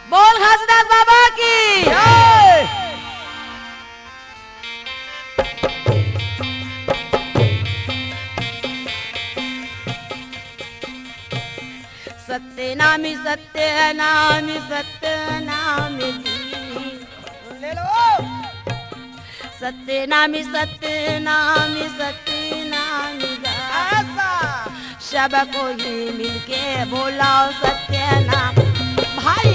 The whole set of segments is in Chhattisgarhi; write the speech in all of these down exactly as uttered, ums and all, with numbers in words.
बोल घासीदास बाबा की। जय। सत्यनामी, सत्यनामी, सत्यनामी जी। ले लो। सत्यनामी, सत्यनामी, सत्यनामी गा। ऐसा। सब कोई मिलके बोलाओ सत्यनाम। भाई,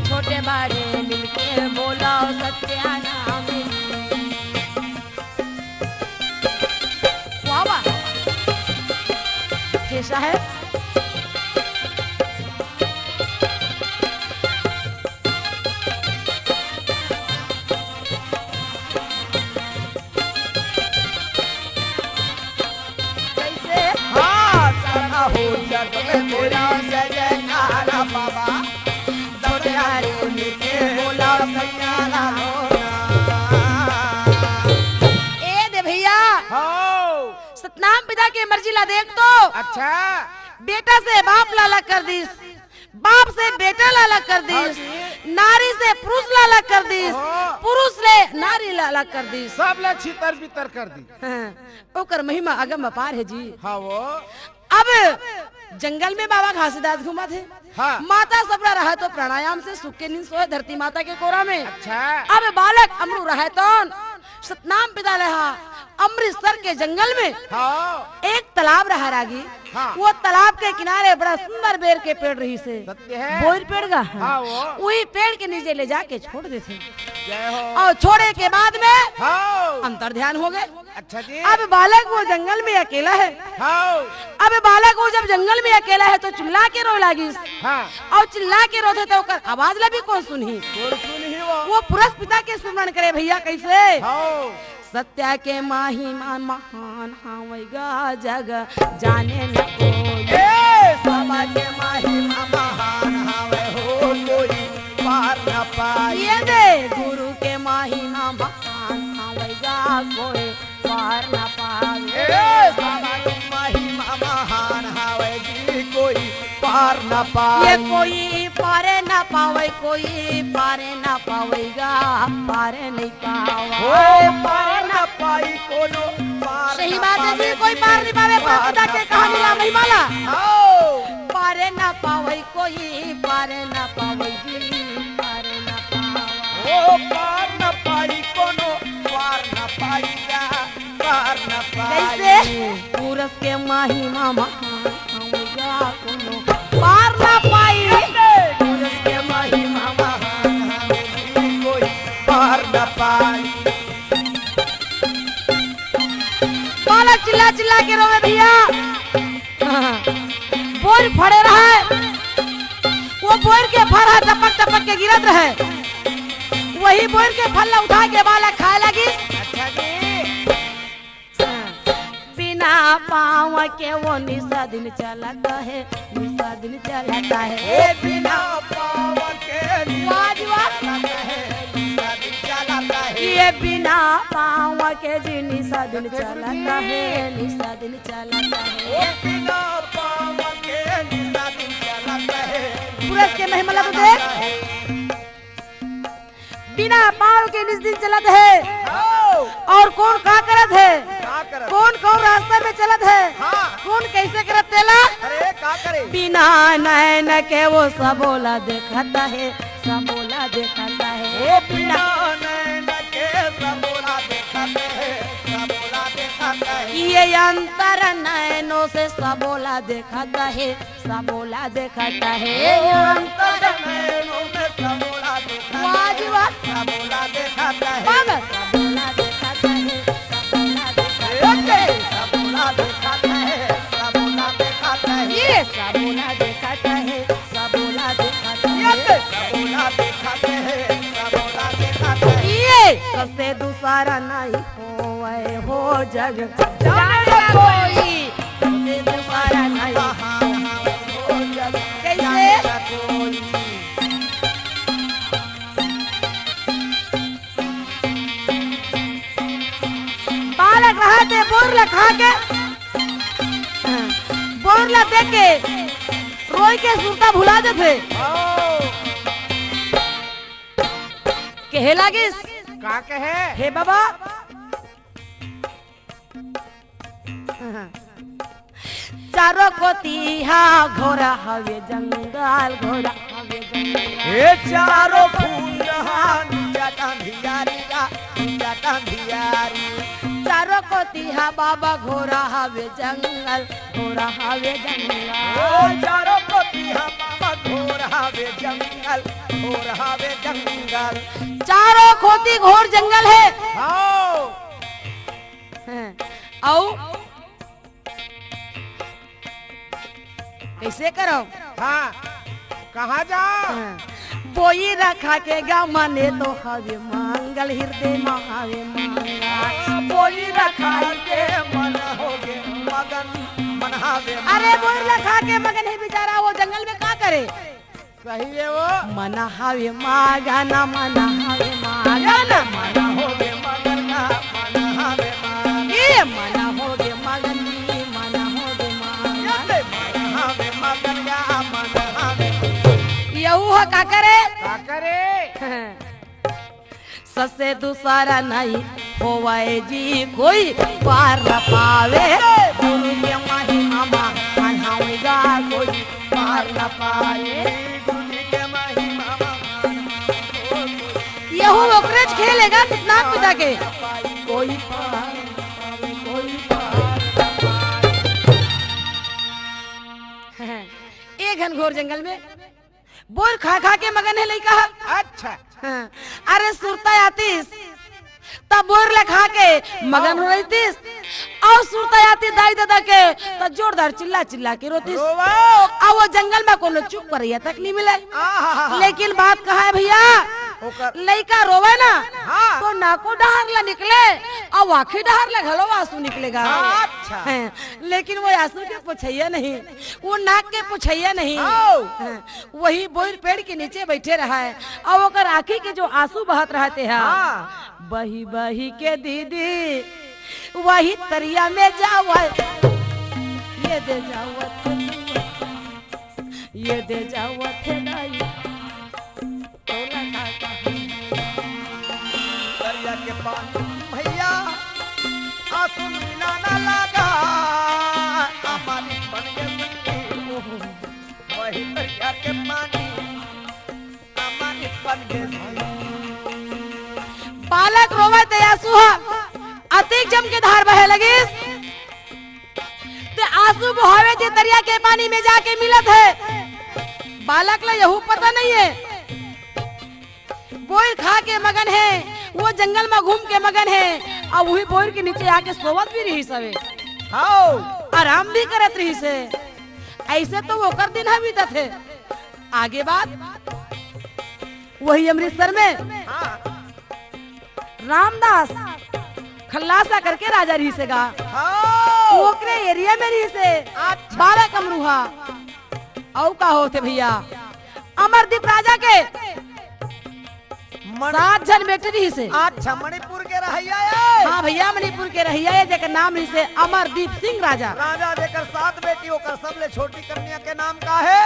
छोटे बड़े मिलके बोलाओ सत्यनाम। वाह, वाह। कैसा है? कैसे? हाँ, सारा हो जग में तेरा जय जयकार बाबा। छोटे हाथ लेके बोला सैया राम। ए दे भैया। हाँ। सतनाम पिता के मर्जी ला देख तो। अच्छा। बेटा से बाप ला अलग कर दिस, बाप से बेटा ला अलग कर दिस, हाँ जी। नारी से पुरुष ला अलग कर दिस, ओहो। पुरुष ले नारी ला अलग कर दिस। सब ला छितर बितर कर दी। हाँ, ओकर महिमा अगम अपार है जी। हाँ वो। अब जंगल में बाबा घासीदास घूमत हे। हाँ। माता सबला रहे तो प्राणायाम से सुख के नींद सोए धरती माता के कोरा में। अच्छा। अब बालक अमरू रहे तो सतनाम पिता ले हा अमृतसर के जंगल में हाँ। एक तालाब रहा रागी। हाँ। वो तालाब के किनारे बड़ा सुंदर बेर के पेड़ रहिसे। सत्य है। बोइर पेड़ गा। हाँ, वो। वही पेड़ के नीचे ले जाके छोड़ देथे। जय हो। और छोड़े के बाद में हाँ। अंतर ध्यान हो गए। अच्छा जी। अब बालक वो जंगल में अकेला है। हाँ। अब बालक वो जब जंगल में अकेला है तो चिल्ला के रोए लागिस। हाँ। और चिल्ला के रोथे तो ओकर आवाज ला भी कौन सुनही? कौन सुनही वो? वो पुरस पिता के सुमरण करे भैया, कैसे? हाँ। सत्या के महिमा महान हावय गा जग जाने न कोई। ए, बाबा के महिमा महान हावय हो कोई पार न पाई। ये दे गुरु के महिमा महान हावय गा कोई पार न पावे। ए, बाबा के महिमा महान हावय जी कोई पार न पाई। ये कोई पार न पावे, कोई पार न पावेगा, पार नहीं पावा। ओ पार न पाई कोनो पार सही न बात है जी, पावे कोई पार नहीं पावे, पार पिता न के कहानी ला पावे। महिमा ला। आओ। पार न पावे कोई, पार न पावे जी, पार न पावा। ओ पार न पाई कोनो, पार न पाई जा, पार न पाई। कैसे? पुरस के महिमा महान, हम जा कोनो पार न पाई। कैसे? पुरस के महिमा महान, हम जी कोई पार न पाई। बालक चिल्ला चिल्ला के रोवे भैया। बोइर फरे रहे, वो बोइर के फर ह टपक टपक के गिरत रहे। वही बोइर के फर ला उठा के बालक खाए लगिस। अच्छा जी। बिना पाँव के वो निसा दिन चलत हे, निसा दिन चलत हे। ए, बिना पाँव के वाह जी वाह। निसा दिन चलत हे, निसा दिन चलत हे। ये बिना पाँव के जी निसा दिन चलत हे, निसा दिन चलत हे। ओ बिना पाँव के निसा दिन चलत हे। पुरस के महिमा ला तो देख। बिना पाँव के निस दिन चलत हे। आओ। और कोन का करत हे? का करत? कोन कौन रास्ता में चलत हे? हाँ। कोन कैसे करत तेला? अरे, का करे? बिना नैन के वो सबोला देखत हे, सबोला देखत हे। ओ बिना नैन के सबोला देखत हे, सबोला देखत हे। ये अंतर नैनों से सबोला देखत हे, सबोला देखत हे। ओ अंतर नैनों में सबोला देखत हे। वाह जी वाह। सबोला देखत हे। बाबा। सबोला देखत हे, सबोला देखत हे। सबोला देखत हे, सबोला देखत हे। ये सबोला देखत हे, सबोला देखत हे। ये सबोला देखत हे, सबोला देखत हे। ये सबसे दूसरा नहीं होवे हो जग जाने कोई, तुम्हारा नहीं। कैसे? बालक रहा थे बोर ला खा के, बोर ला देख के रोई के सुरता भुला देथे। कहे लागिस। का कहे? हे बाबा, चारों कोती हा घोर हवे जंगल, घोर हवे जंगल। ए चारों भुइयां हा नीचा अंधियारी गा, नीचा अंधियारी। चारों कोती हा बाबा घोर हवे जंगल, घोर हवे जंगल। ओ चारों कोती हा बाबा घोर हवे जंगल, घोर हवे जंगल। चारों कोती घोर जंगल हे। हाँ। हाँ। अउ कइसे करव? हाँ, कहाँ जाव? हाँ। बोई रखा के गा मने तो हवे मंगल, हिरदे मा हवे मंगल। बोई रखा के मन होगे मगन, मन हवे अरे, मंगल। बोई रखा के मगन हे बेचारा, वो जंगल में का करे? सही हे वो। मन हवे मगन, मन हवे मगन। मन होगे मगन गा, मन हवे मगन। ए मन होगे मगन जी, मन होगे मगन। ए मन हवे मगन गा, मन हवे। यहू ह का करे? का करे? ससे दूसरा नहीं होवय जी कोई, पार न पावे गुरु के महिमा मा, मन होगा कोई पार न पावे। यहू ओकरेच खेल हे गा, सतनाम पिता के। कोई पार न पावे, कोई पार न पावे। ए घनघोर जंगल में बोर खा खा के मगन हे लइका ह। अच्छा। हाँ। अरे सुरता आतिस, त बोर ल खा के मगन हो रहितिस। अउ सुरता आतिस दाई ददा के, त जोरदार चिल्ला चिल्ला के रोतिस। रोवा। अउ वो जंगल में कोनो चुप करइया तक नहीं मिले। आहा। लेकिन बात कहाँ हे भइया, ओकर लइका रोवे ना, हाँ। तो नाको डहर ला निकले, अउ आँखी डहर ला घलो आंसू निकले गा। अच्छा। हैं, लेकिन वो आंसू के पोछइया नहीं, वो नाक के पोछइया नहीं। आओ। हैं, वही बोइर पेड़ के नीचे बइठे रहय, अउ ओकर आँखी के जो आंसू बहत रहय तेहा, हाँ। बही बही के दीदी, वही तरिया में जावय, ये दे जावत हे, ये दे जावत हे दाई। तोला का कहूँ? तरिया के पानी भइया, आंसू मिलाना लगा, अमृत बन गे सुंदरी। वही तरिया के पानी, अमृत बन गे सुंदरी। बालक रोवय ते आंसू ह अतिक जम के धार बहे लगिस। ते आंसू बोहावे ते तरिया के पानी में जाके मिलत हे। बालक ला यहू पता नहीं हे। बोइर खा के मगन हे, वो जंगल में घूम के मगन हे, अउ वही बोइर के नीचे आके सोवत भी रहिस हवे। हाँ। आराम भी करत रहिस हे। अइसे तो ओकर दिन ह बीतत हे। आगे बात, वही अमृतसर में हाँ। रामदास खल्लासा करके राजा रहिस हे गा। हाँ। ओकरे एरिया में रहिस हे। अच्छा। बालक अमरूहा। अउ का होथे भइया, अमरदीप राजा के मण- सात झन बेटी रहिस हे। अच्छा, मणिपुर के रहइया ए? हाँ भइया, मणिपुर के रहइया ए, जेकर नाम रहिस हे अमरदीप सिंह राजा। राजा जेकर सात बेटी, ओकर सबले छोटी कन्या के नाम का हे?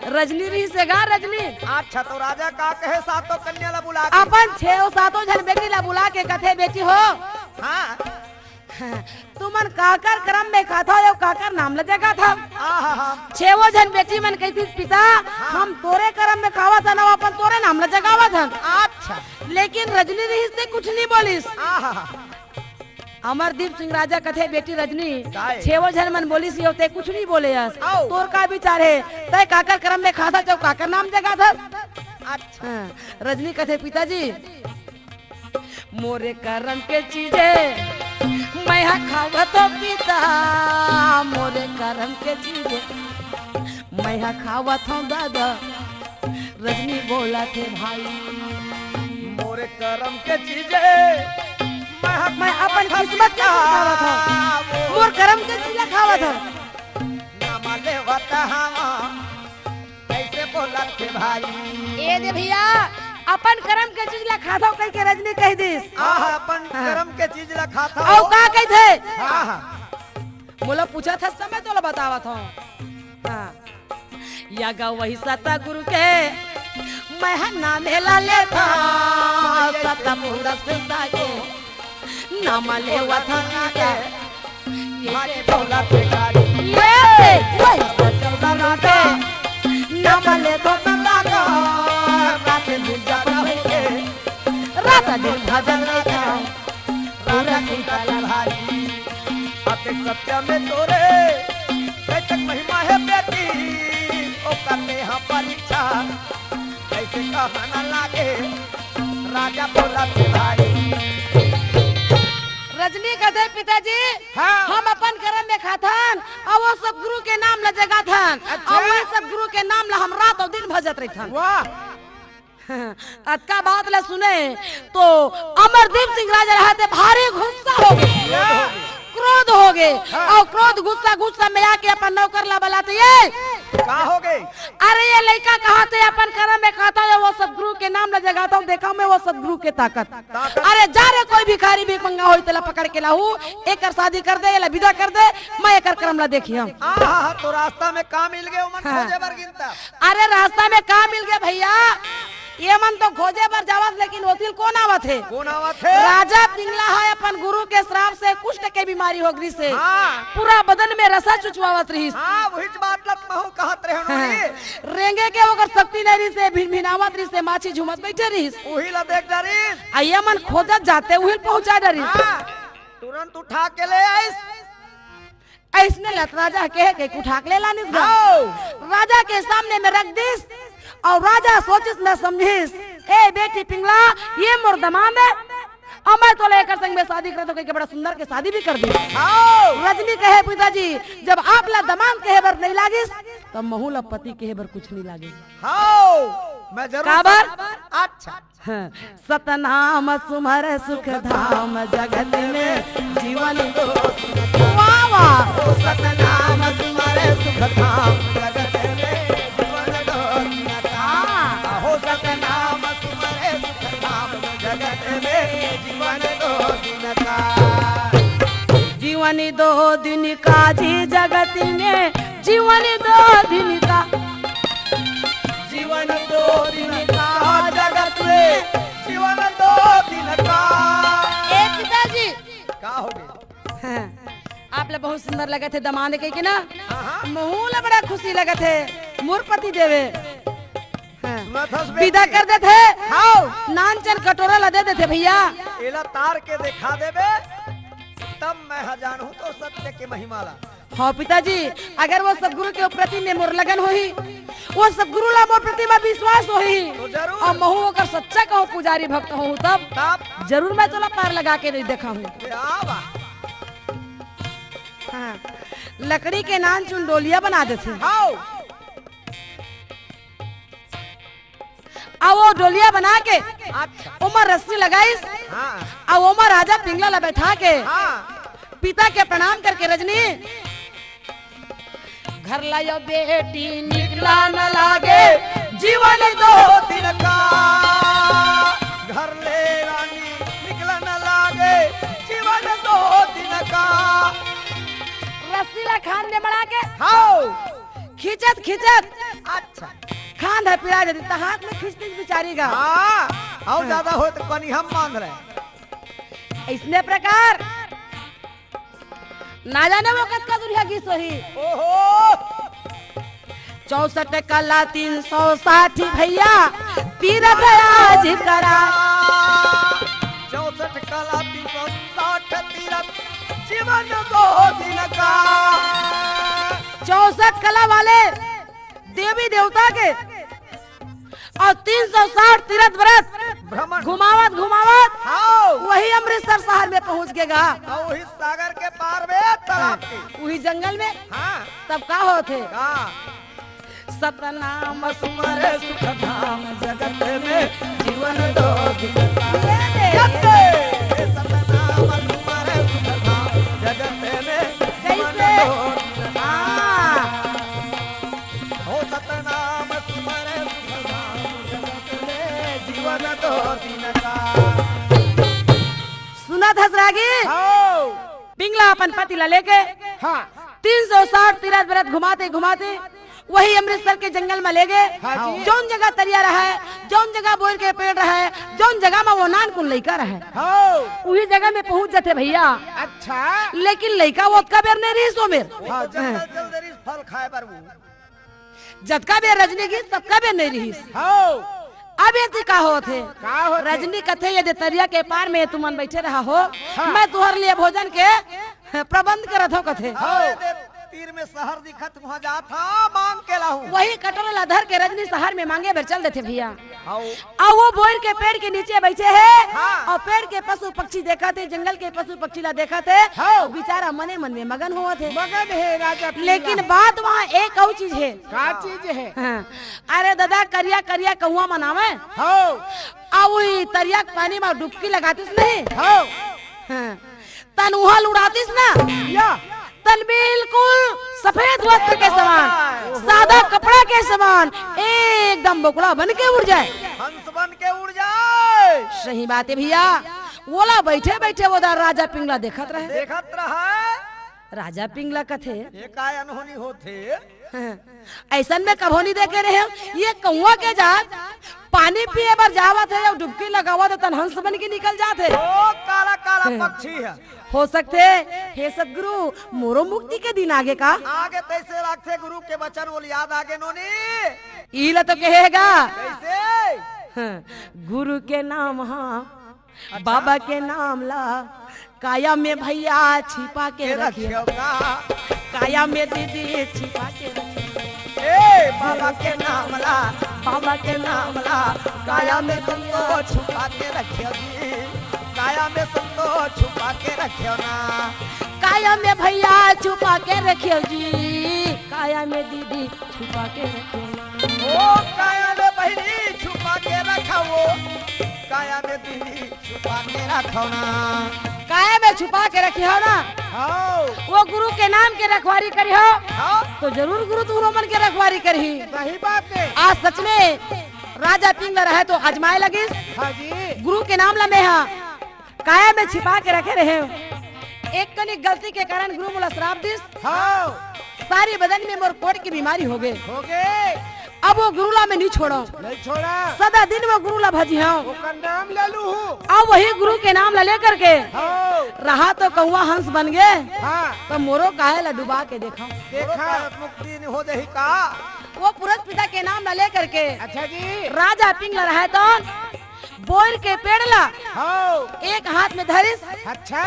रजनी रहिस हे गा, रजनी। अच्छा, तो राजा का कहे सातों कन्या ला बुला के? अपन छेव सातों झन बेटी ला बुला के कथे, "बेटी हो, हाँ। तुमन काकर करम में खाथव अउ काकर नाम ला जगाथव?" आहा। छेवो झन बेटी मन कहितिस, "पिता, हाँ। हम तोरे करम में खावत हन अउ अपन तोरे नाम ला जगावत हन।" अच्छा। लेकिन रजनी रहिस ते कुछ नहीं बोलिस। आहा। अमरदीप सिंह राजा कथे, "बेटी रजनी, काय? छेवो झन मन बोलिस अउ ते कुछ नहीं बोले हस। आओ। तोर का विचार हे? तय काकर करम में खाथस अउ काकर नाम जगाथस?" अच्छा। हाँ, रजनी कथे, "पिताजी, मोरे करम के चीजे मैं हा खावत हूँ पिता, मोरे करम के चीजे मैं हा खावत हूँ दादा।" रजनी बोलथे भाई, मोरे करम के चीजे मैं हा मैं अपन खावत हूँ किस्मत के पिता, खावत हूँ। मोर करम के चीज ला खावत हूँ। नाम लेवत हूँ। कइसे बोलथे भाई? ए दे भइया, अपन करम के चीज ला खाथव कहिके रजनी कहि दिस। आहा, अपन हाँ। करम के चीज ला खाथव। अउ का कहिथे? हाँ, हाँ। मोला पूछत हस त मैं तोला बतावत हूँ। हाँ। या गा वही सतगुरु के मैं ह नामे ला लेथंव सतपुर सुता के, नाम लेवत हंव के, ये भारी भोला भिखारी। ये, वही। चौदह राजा, नाम लेथंव सदा के, रात दिन जागरण होके, रात दिन भजन लेथंव। राजा की तलवारी। अतेक सत्य में तोरे, कैतक महिमा हे बेटी, ओकर ले हा परीक्षा, कैसे कहना लागे, राजा भोला भिखारी। रजनी कथे, पिताजी, हाँ। हम अपन करम में खाथन, अउ वो सतगुरु के नाम ला जगाथन, अच्छा। अउ वो सतगुरु के नाम ला हम रात अउ दिन भजत रहिथन। वाह। अतका बात ला सुने तो अमरदीप सिंह राजा रहते भारी गुस्सा होगे, क्रोध होगे। हाँ। अउ क्रोध गुस्सा, गुस्सा में आके अपन नौकर ला बलाथे, ये का होगे? अरे ये लइका कहथे अपन करम में खाथंव, वो सतगुरु के नाम ला जगाथंव, देखंव मैं वो सतगुरु के ताकत। ताकत। अरे जा रे, कोई भिखारी भिखमंगा होही तेला पकड़ के लाहू, एकर शादी कर दे, एला बिदा कर दे, मैं एकर करम ला देखिहंव। आहा, तो रास्ता में का मिल गे ओमन हाँ। खोजे बर गिनता। अरे रास्ता में का मिल गे भइया, ये मन तो खोजे बर जावत, लेकिन ओती ले कोन आवत हे? कोन आवत हे? राजा पिंगला ह अपन गुरु के श्राप से कुष्ठ के बीमारी होगे रिहिसे। हाँ। पूरा बदन में रसा चुचवावत रिहिस। हाँ, वहीच बात ला महूँ कहत रहेंव हाँ। नोनी। रेंगे के ओकर शक्ति नइ रिहिसे, भिनभिनावत रिहिसे, माछी झूमत बइठे रिहिस। उही ला देख डरिस। अउ ये मन खोजत जाते उही ले पहुँचा डरिस। हाँ, तुरंत उठा के ले आइस। अइसने लत राजा कहे के उठा के ले लानिस गा। हव। राजा के सामने में रख दिस अउ राजा सोचिस न समझिस, ए बेटी पिंगला, ये मोर दमांद हे, अउ मैं तोला एकर संग में शादी करत हंव कहिके बड़ा सुंदर के शादी भी कर दिस। हव। रजनी कहे, पिताजी, जब आप ला दमांद कहे बर नइ लागिस, तब महूँ ला पति कहे बर कुछ नइ लागे। हव, मैं जरूर काबर? अच्छा। हाँ। सतनाम सुमर सुख धाम जगत में जीवन दो दिन का। वाह, वाह। ओ सतनाम सुमर सुख धाम जगत में जीवन दो दिन का। हाँ। हो सतनाम सुमर सुख धाम जगत में जीवन दो दिन का। जीवन दो दिन का जी जगत में, जीवन दो दिन का। जीवन दो दिन का जगत में, जीवन दो दिन का। ए पिताजी। का होगे? हाँ, आप ला बहुत सुंदर लगत हे दमांद कहिके ना। हाँ, हाँ। महूँ ला बड़ा खुशी लगत हे, मोर पति देव हे। हाँ। सुनत हस बेटी? बिदा कर देथे। हव। नानचन कटोरा ला दे देथे भइया। एला तार के देखा देबे, तब मैं ह जानहूँ तोर सत्य के महिमा ला। हव पिताजी, अगर वो सतगुरु के प्रति में मोर लगन होही, वो सतगुरु ला मोर प्रति में विश्वास होही, तो जरूर। अउ महूँ ओकर सच्चा कहूँ पुजारी भक्त होहूँ, तब तब? जरूर मैं तोला पार लगा के देखाहूँ। क्या बात। हाँ, लकड़ी के नानचुन डोलिया बना देथे। हव। अउ वो डोलिया बना के अच्छा। ओमा रस्सी लगाइस। हाँ। अउ ओमा राजा पिंगला ला बैठा के हाँ। पिता के प्रणाम करके रजनी घर लायो बेटी निकला न लागे जीवन दो दिन का। घर ले रानी निकला न लागे जीवन दो दिन का। रस्सी ला खान में मड़ा के हव। खींचत खींचत अच्छा। खांध ह पिरा जाती, त हाथ में खींचती बिचारी गा। हाँ, अउ हाँ। ज्यादा होय त कनी हम बांध रहे। अइसने प्रकार ना जाने वो कतका दूरिहा गिस होही। ओहो। चौसठ कला तीन सौ साठ भइया, तीरथ आज करा। चौसठ कला तीन सौ साठ तीरथ जीवन दो दिन का। चौसठ कला वाले देवी देवता के अउ तीन सौ साठ तीरथ व्रत भ्रमण। घुमावत घुमावत हव। वही अमृतसर शहर में पहुंच गे गा। अउ वही सागर के पार में तालाब के। वही जंगल में। हाँ। तब का होथे? का? सतनाम सुमर सुख धाम जगत में जीवन दो दिन का। ये दे। जगत। सतनाम सुमर सुख धाम जगत में जीवन कैसे? दो दिन का। हाँ। हो सतनाम सुमर सुख धाम जगत में जीवन दो दिन का। सुनत हस रागी? हव। पिंगला अपन पति ला लेके हाँ। तीन सौ साठ तीरथ व्रत घुमाते घुमाते वही अमृतसर के जंगल में ले गए। हाँ जी। जौन जगह तरिया रहे, जौन जगह बोर के पेड़ रहे, जौन जगह में वो नानकुन लइका रहे, हाँ। उही जगह में पहुंच जाथे भैया। अच्छा। लेकिन लइका वो ओतका बेर नहीं रहिस ओ मेर। हाँ, जंगल चल दे रहिस फल खाए बर वो। जतका बेर रजनी गिस, ततका बेर नहीं रहिस। हाँ। अब एती का होत हे? का होत हे? रजनी कथे, "ये दे तरिया के पार में तुमन बैठे रहा हो, हाँ। मैं तुहर लिए भोजन के प्रबंध करत हव," कथे। हाँ, ये दे तीर में शहर दिखत, वहाँ जात हा, मांग के लाहूं। वही कटोरा ला धर के रजनी शहर में मांगे बर चल देथे भैया। हाँ। अउ वो बोर के पेड़ के नीचे बैठे हे, हाँ। अउ पेड़ के पशु पक्षी देखत हे, जंगल के पशु पक्षी ला देखत हे, हाँ। अउ बेचारा मने मन में मगन होवत हे। मगन हे राजा पिंगला। लेकिन बात वहाँ एक अउ चीज हे। का चीज हे? हाँ। अरे ददा, करिया करिया कौआ मन आवे। हाँ। अउ वही तरिया के पानी में डुबकी लगातिस नहीं। हाँ। हाँ। तन उहल उड़ातिस ना। या। तन बिल्कुल सफेद वस्त्र के समान, सादा कपड़ा के समान, एकदम बोकड़ा बन के उड़ जाए। हंस बन के उड़ जाए। सही बात हे भैया। ओला बैठे बैठे वो दा राजा पिंगला देखत रहे। देखत रहे। राजा पिंगला कथे, "ये काय अनहोनी होथे?" हाँ। अइसन में कभो नहीं देखे रहे हो। ये कौआ के जात पानी पिए बर जावत हे अउ डुबकी लगावत हे, तन हंस बन के निकल जात हे। ओ, काला काला पक्षी हे। हो सकथे, हे सतगुरु, मोरो मुक्ति के दिन आगे का? आगे तइसे लागथे गुरु के बचन बोल याद आगे नोनी। ई ला तो कहेगा। कइसे? हाँ, गुरु के नाम हा अच्छा। बाबा के नाम ला काया में भैया छिपा के के रखियो। रखियो का? काया में दीदी छिपा के रखियो। ए, बाबा के नाम ला, बाबा के नाम ला, काया में तुमको छुपा के रखियो जी, काया में तुमको छुपा के रखियो ना। काया में भैया छुपा के रखियो जी, काया में दीदी छुपा के रखियो ना। ओ, काया में बहिनी छुपा के रखा वो, काया में दीदी छुपा के रखो ना। काया में छुपा के रखिहो ना। हाँ। वो गुरु के नाम के रखवारी करिहो। हाँ। तो जरूर गुरु तुहरो मन के रखवारी करही। सही बात हे। आज सच में राजा पिंगला रहे तो आजमाए लगिस। हाँ जी। गुरु के नाम ला मैं हा काया में छिपा के रखे रहे हो। एक कनी गलती के कारण गुरु मोला श्राप दिस। हाँ। सारी बदन में मोर कोढ़ की बीमारी होगे। होगे। अब वो गुरु ला मैं नहीं छोड़ो। नहीं छोड़ा। सदा दिन वो गुरु ला भजिहंव। ओकर नाम ले लूहू। अब वही गुरु के नाम ला लेकर के हाँ। रहा तो कौआ हंस बन गे। हाँ। तो मोरो काया ला डुबा के देखा। देखा। मोरो काया मुक्ति नहीं हो जाही का? वो पुरत पिता के नाम ला लेकर के अच्छा जी। राजा पिंगला रहे तो बोर के पेड़ ला हाँ। एक हाथ में धरिस। अच्छा।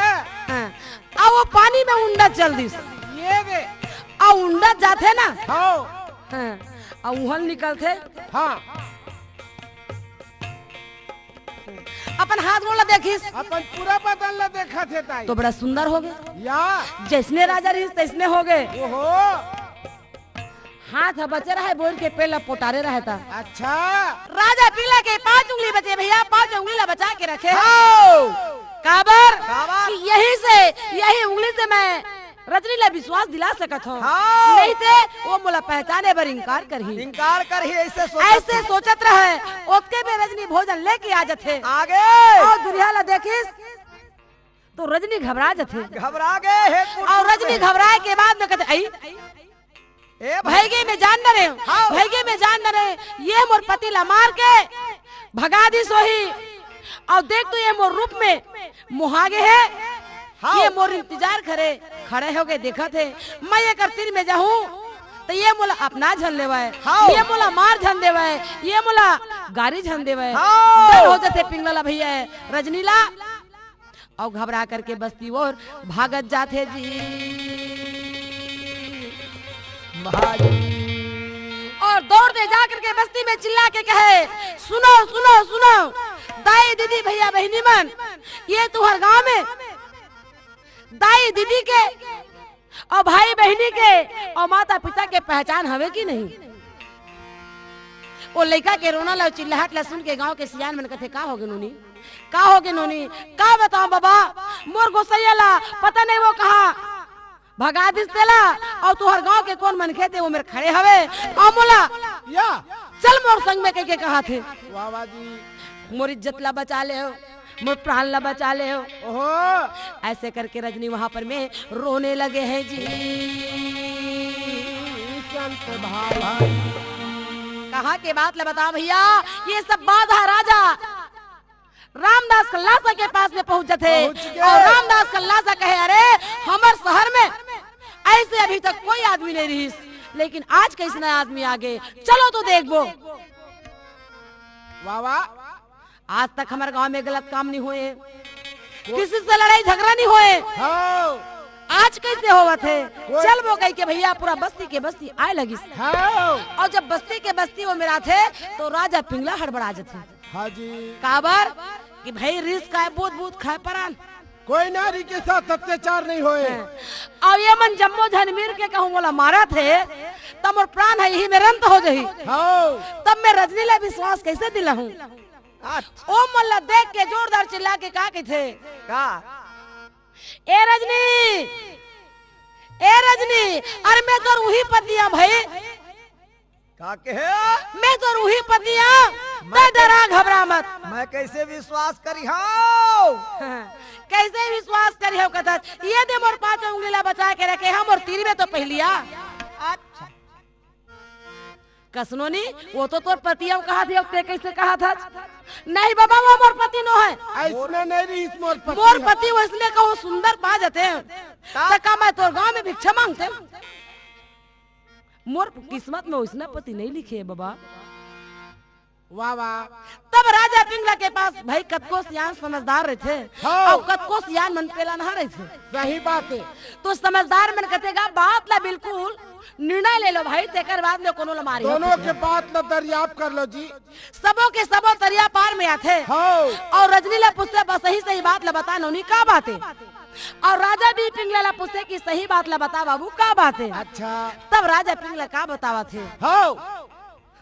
हाँ। अउ वो पानी में उंडत चल दिस। ये दे। अउ उंडत जाथे ना। हाँ। हाँ। अउ उहल निकलथे। हाँ। अपन हाथ गोड़ ला देखिस। अपन पूरा बदन ला देखत हे ताई। तो बड़ा सुंदर होगे। या। जइसने राजा रहिस तइसने होगे। ओहो। हाथ ह बचे रहे, बोर के पेड़ ला पोटारे रहे ता। अच्छा। राजा पिंगला के पांच उंगली बचे भैया, पांच उंगली ला बचा के रखे। हाँ। काबर? काबर? कि यही से, यही उंगली से मैं रजनी ला विश्वास दिला सकत हंव। हाँ। नहीं ते वो मोला पहचाने बर इंकार करही। इंकार करही, अइसे सोचत अइसे हे। सोचत रहे, ओतके में रजनी भोजन लेके आ जथे। आगे। अउ दुरिहा ला देखिस, तो रजनी घबरा जथे। घबरा गे हे कुछ अउ रजनी में। घबराए के बाद में कथे, "अई, ए भाई। भइगे में जान डरे, हाँ। भइगे में जान डरे, ये मोर पति ला मार के भगा दिस होही। अउ देख तो ये मोर रूप में मोहा गे हे, हाँ। ये मोर इंतजार करे खड़े होके देखत हे, मैं एकर तीर में जाहूं, त ये मोला अपना झन लेवय, हाँ। ये मोला मार झन देवय, ये मोला गारी झन देवय।" हाँ। डर हो जथे पिंगला ला भैया, रजनी ला। अउ घबरा करके बस्ती ओर भागत जाथे जी। भाई। अउ दौड़ दे जा करके बस्ती में चिल्ला के कहे, "सुनो, सुनो, सुनो, दाई, दीदी, भैया, बहिनी मन, ये तुंहर गांव में दाई, दीदी के अउ भाई बहिनी के अउ माता पिता के पहचान हवे कि नहीं?" ओ लइका के रोना ला, चिल्लाहट ला सुन के गांव के सियान मन कथे, "का होगे नोनी? का होगे नोनी? का बतावं बबा, मोर गोसइया ला पता नहीं वो कहां भगा दिस तेला, अउ तुंहर गांव के कोन मनखे ते वो मेर खड़े हवे, अउ मोला या। चल मोर संग में," कहिके कहाथे। वाह, वाह जी। "मोर इज्जत ला बचा ले हो, मोर प्राण ला बचा ले हो।" ओहो। अइसे करके रजनी वहां पर में रोने लगे हैं जी। भाई, भाई। कहाँ के बात ल बता भैया, ये सब बात ह राजा रामदास कल्लासा के पास में पहुंच जाथे। पहुंच गए। और रामदास कल्लासा कहे, "अरे, हमर शहर में ऐसे अभी तक कोई आदमी नहीं रहिस, लेकिन आज कइसना आदमी आ गे, चलो तो देखबो।" वाह, वाह। आज तक हमर गांव में गलत काम नहीं होए, किसी से लड़ाई झगड़ा नहीं होए। हाँ। आज कइसे होवत हे? कोई चलबो कहि के भैया पूरा बस्ती के बस्ती आए लगिस। हाँ। और जब बस्ती के बस्ती वो मेराथे तो राजा पिंगला हड़बड़ा जथे। हाँ जी। काबर कि भाई रिस काय बूत बूत खाए परान। कोई नारी के साथ अत्याचार नहीं होए। हाँ। और ये मन जम्मो झन मिर के कहूँ मोला मारत हे, त मोर प्राण ह इही मेर अंत हो जही। हाँ। तब मैं रजनी ला विश्वास कइसे दिलाहूँ? अच्छा। ओ मन ला देख के जोरदार चिल्ला के का कहिथे? का? ए रजनी, ए रजनी, अरे मैं तोर उही पति हंव भाई। का कहे? मैं तोर उही पति हंव, मैं तैं डरा घबरा मत। मैं कइसे विश्वास करिहंव? हाँ, कइसे विश्वास करिहंव कथस? ये दे मोर पांच उंगली ला बचा के रखे हंव, मोर तीर में तो पहिली आ। अच्छा। कइसनो नी, वो तो तोर पति हंव कहत हे, तैं कइसे कहत हस? नहीं बाबा, वो मोर पति नोहे। अइसने नहीं रहिस मोर पति मोर ह। पति वइसने कहूँ सुंदर पा जाते। त का मैं तोर गांव में भिक्षा मांगतेंव? मोर किस्मत में वइसना पति नहीं लिखे हे बाबा। वाह, वाह। तब राजा पिंगला के पास भाई कतको सियान समझदार रहिथे, हाँ। और कतको सियान मन पेलानहा रहिथे। सही बात हे। तो समझदार मन कथे गा, बात ला बिल्कुल निर्णय ले लो भाई, तेकर बाद में कोनो ला मारी दोनों के बात ला दरियाप कर लो जी। सबो के सबो तरिया पार में आथे। हाँ। और रजनी ला पूछथे, "बस सही सही बात ला बता नोनी, का बात हे?" और राजा भी पिंगला ला पूछथे कि "सही बात ला बता बाबू, का बात हे?" अच्छा। तब राजा पिंगला का बतावत हे? हाँ।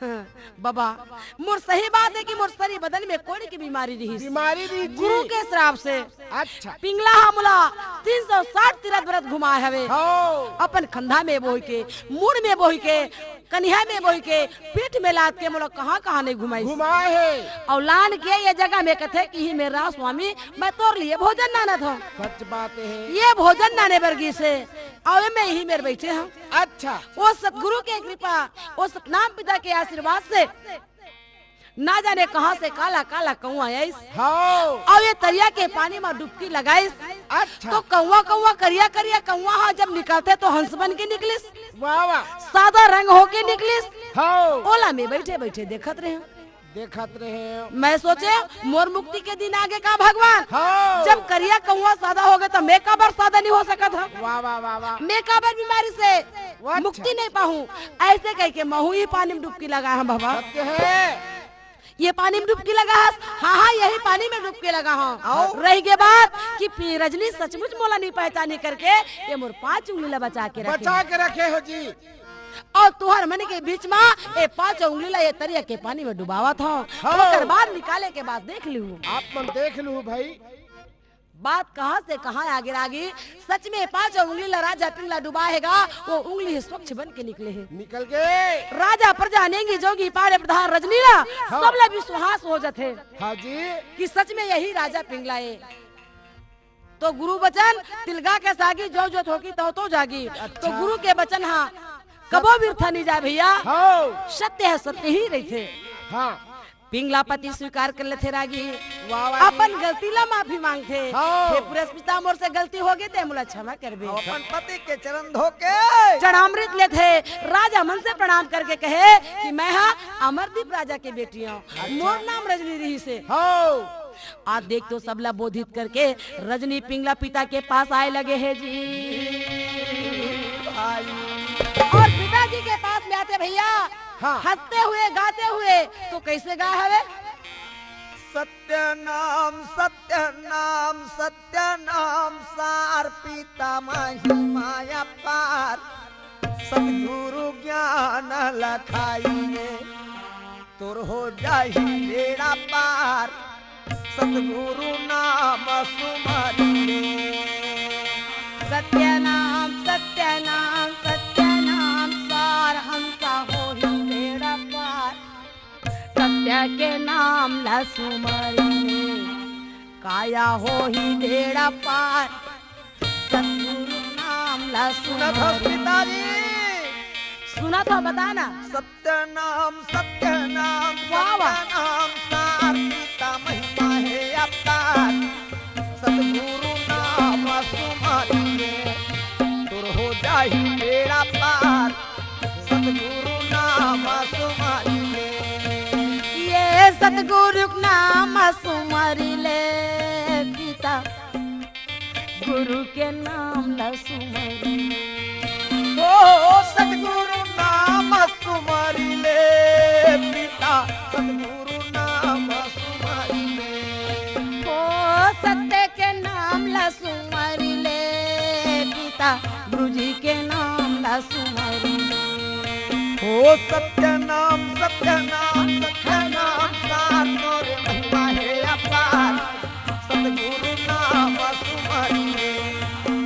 हाँ, बाबा, मोर सही बात हे कि मोर सरी बदन में कोढ़ के बीमारी रहिस। बीमारी रहिस जी। गुरु के श्राप से। अच्छा। पिंगला ह मोला तीन सौ साठ तीरथ व्रत घुमाए हवे। हाँ। अपन खंधा में बोहि के, मुड़ में बोहि के, कनिहा में बोहि के, पीठ में लाद के मोला कहाँ-कहाँ नहीं घुमाइस। घुमाए हे। अउ लान के ये जगह में कथे कि "हे मेर राम स्वामी, मैं तोर लिए भोजन लानत हंव।" सच बात हे। ये भोजन लाने बर गिस हे, अउ मैं इही मेर बइठे हंव। अच्छा। वो सतगुरु के कृपा, वो सतनाम पिता के आशीर्वाद से ना जाने कहाँ से काला काला कौआ आइस। हाँ। अउ ये तरिया के पानी में डुबकी लगाइस। अच्छा। तो कौआ कौआ करिया करिया कौआ ह जब निकलथे तो हंस बन के निकलिस। वाह, वाह। सादा रंग होके निकलिस। हाँ। ओला में बइठे बइठे देखत रहेंव। देखत रहेंव। मैं सोचेंव, मोर मुक्ति के दिन आगे का भगवान? हाँ। जब करिया कौआ सादा होगे, त मैं काबर सादा नहीं हो सकत हंव? वाह, वाह, वाह, वाह। मैं काबर बीमारी से वाह, अच्छा। मुक्ति नहीं पाहूं? अइसे कहिके महूं इही पानी में डुबकी लगाए हंव बाबा। सत्य हे। ये पानी में डुबकी लगा हस? हाँ, हाँ, यही पानी में डुबकी लगा हंव। आओ। रहि गे बात कि पि-, रजनी सचमुच मोला नहीं पहचानी करके ये मोर पांच उंगली ला बचा के रखे। बचा के रखे हो जी। अउ तुहर मन के बीच म ए पांच उंगली ला ए तरिया के पानी में डुबावत हंव। हाँ। ओकर बाद निकाले के बाद देख लिहू। आप मन देख लिहू भाई। बात कहाँ से कहाँ आगे लागी। सच में पांच उंगली ला राजा पिंगला डुबाए हे गा, वो उंगली ही स्वच्छ बन के निकले हे। निकल गे। राजा प्रजा नेंगी जोगी पाड़े प्रधान रजनी ला, हाँ। सब ला विश्वास हो जाथे हाँ जी। कि सच में यही राजा पिंगला हे। तो गुरु बचन तिलगा के सागी, जो जो थोकी तव तो जागी। अच्छा। तो गुरु के बचन हा कबो बिरथा नहीं जाए भैया। हाँ। सत्य ह सत्य ही रहिथे। हाँ। पिंगला पति स्वीकार कर लेथे रागी। वाह, वाह। अपन गलती ला माफी मांगथे। हाँ। हे पुरस पिता, मोर से गलती होगे ते मोला क्षमा करबे। अपन पति के चरण धो के चरणामृत लेथे। राजा मन से प्रणाम करके कहे कि मैं हा अमरदीप राजा के बेटी हंव। अच्छा। मोर नाम रजनी रहिस हे। हाँ। आज देख तो सबला बोधित करके रजनी पिंगला पिता के पास आए लगे हे जी। भाई। और पिताजी के पास में आथे भैया, हाँ। हंसते हुए, गाते हुए, तो कइसे गाए हवे? सत्य नाम, सत्य नाम, सत्य नाम सार, पिता महिमा अपार, सतगुरु ज्ञान लखाई रे। तोर हो जाही बेड़ा पार, सतगुरु नाम सुमर ले। सत्य नाम, सत्य नाम, सत्य नाम सार, हमका होही बेड़ा पार। सत्य के नाम ला सुमर ले, काया होही बेड़ा पार। सतगुरु नाम ला सुनत हस सुमर पिताजी? सुना तो बता ना। सत्य नाम, सत्य नाम, वाह, वाह। सत्य नाम सार, पिता महिमा हे अपार। सतगुरु नाम सुमरि ले, तोर हो जाही बेड़ा पार। सतगुरु नाम सुमरि ले। ये सतगुरु नाम सुमरि ले, पिता गुरु के नाम ला सुमरि ले। ओ सतगुरु नाम सुमरि ले, पिता सतगुरु नाम सुमरि ले। ओ सत्य के नाम ला सुमरि ले, पिता गुरु जी के नाम ला सुमरि ले। ओ सत्य नाम, सत्य नाम, सत्य नाम सार, तोर महिमा हे अपार। सतगुरु नाम सुमरि ले,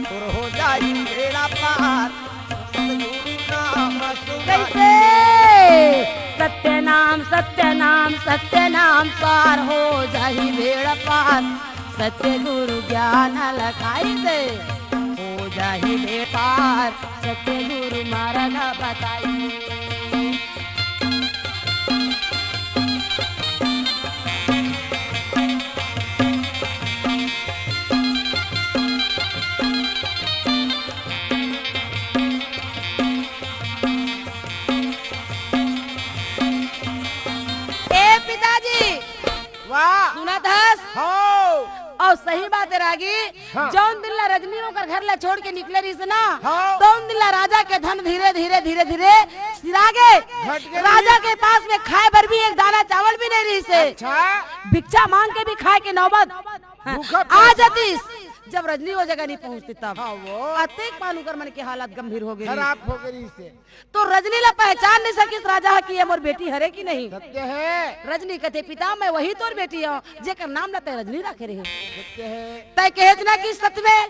तोर हो जाही बेड़ा पार। सतगुरु नाम सुमरि कैसे? ले। सत्य नाम, सत्य नाम, सत्य नाम सार, हो जाही बेड़ा पार। सत्य गुरु ज्ञान लखाई दे, हो जाही बेड़ा पार। सत्य गुरु मार्ग बताई। ए पिताजी, वाह। सुनत हस? हौ। अउ सही बात हे रागी, हाँ। जौन दिन ला रजनी ओकर घर ला छोड़ के निकले रहिस ना, हाँ। तौन दिन ला राजा के धन धीरे, धीरे, धीरे, धीरे सिरागे। घट गे राजा रहिस। के पास में खाए बर भी एक दाना चावल भी नहीं रहिस हे। अच्छा। भिक्षा मांग के भी खाए के नौबत, हाँ, भूखा आ प्यासा। जातिस। जब रजनी वो जगह नहीं पहुंचती तब। हाँ, वो। अतेक पान उकर मन के हालत गंभीर हो गे रहिस। खराब हो गे रहिस हे। तो रजनी ला पहचान नहीं सकिस राजा ह कि ये मोर बेटी हरे कि नहीं। सत्य हे। रजनी कथे, "पिता, मैं वही तोर बेटी हूँ, जेकर नाम ला तै रजनी राखे रहे।" सत्य हे। तै कहेच ना कि सत में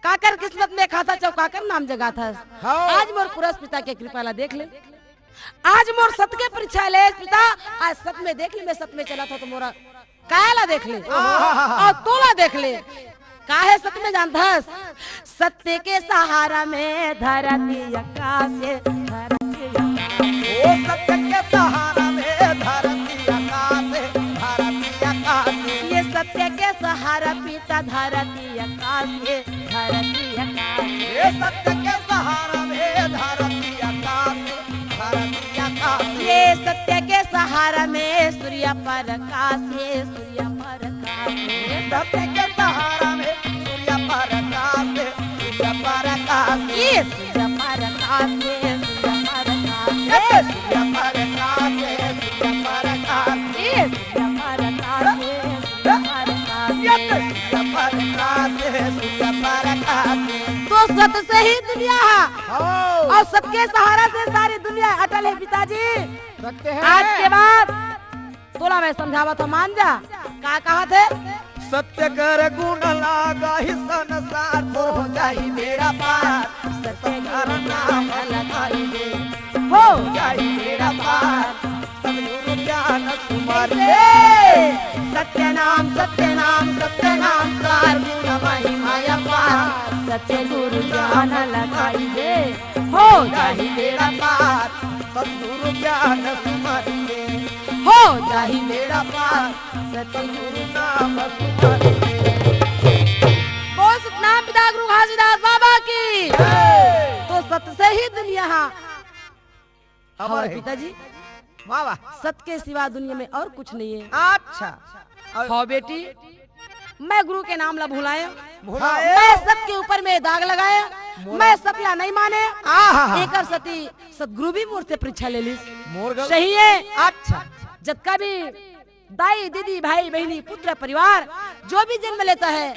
काकर किस्मत में खाता चौकाकर नाम जगात हस। हाँ। आज मोर पुरस पिता के कृपा ला देख ले। आज मोर सत के परीक्षा ले पिता, आज सत में देख ले, मैं सत में चला था तो मोरा काया ला देख ले, आहा। अउ तोला देख ले। काहे सत में जानथस? सत्य के सहारा में धरती आकाश हे, धरती आकाश हे। ओ सत्य के सहारा में धरती आकाश हे, धरती आकाश हे। ये सत्य के सहारा पिता धरती आकाश हे, धरती आकाश हे। ये सत्य के सहारा में धरती आकाश हे, धरती आकाश हे। ये सत्य के सहारा में सूर्य प्रकाश हे, सूर्य प्रकाश हे। सत्य के सहारा में सूर्य प्रकाश हे, सूर्य प्रकाश हे। ये सूर्य प्रकाश हे, सूर्य प्रकाश हे। ये सूर्य प्रकाश हे, सूर्य प्रकाश हे। ये सूर्य प्रकाश हे, सूर्य प्रकाश हे। ये सूर्य प्रकाश हे, सूर्य प्रकाश हे। तो सत से ही दुनिया हे। हाँ। अउ सत के सहारा से सारी दुनिया अटल हे पिताजी। सत्य हे। आज के बाद तोला मैं समझावत हँव, मान जा। का कहत हे? सत्य कर गुण लागा ही संसार, तोर हो जाही बेड़ा पार। सत्य कर नाम लखाई दे, हो जाही बेड़ा पार। सतगुरु ज्ञान सुमरि ले। सत्य नाम, सत्य नाम, सत्य नाम सार, गुण महिमा अपार। सत्य गुरु ज्ञान लखाई दे, हो जाही बेड़ा पार। सतगुरु ज्ञान सुमरि ले, हो जाही बेड़ा पार। सतगुरु नाम सुमरि ले। बोल सतनाम पिता गुरु घासीदास बाबा की। जय। तो सत से ही दुनिया हे। अमर हे। पिताजी, वाह, वाह। सत के सिवा दुनिया में अउ कुछ नहीं हे। अच्छा। अउ हाँ बेटी, मैं गुरु के नाम ला भुलाएँव। भुलाएँव। मैं सत के ऊपर में दाग लगाएँव। मोर मैं सत ला नहीं मानेंव। आहा। एकर सेती सतगुरु भी मोर से परीक्षा ले लिस। मोर गल- सही हे। अच्छा। जतका भी दाई, दीदी, भाई, बहिनी, पुत्र, परिवार, जो भी जन्म लेता है,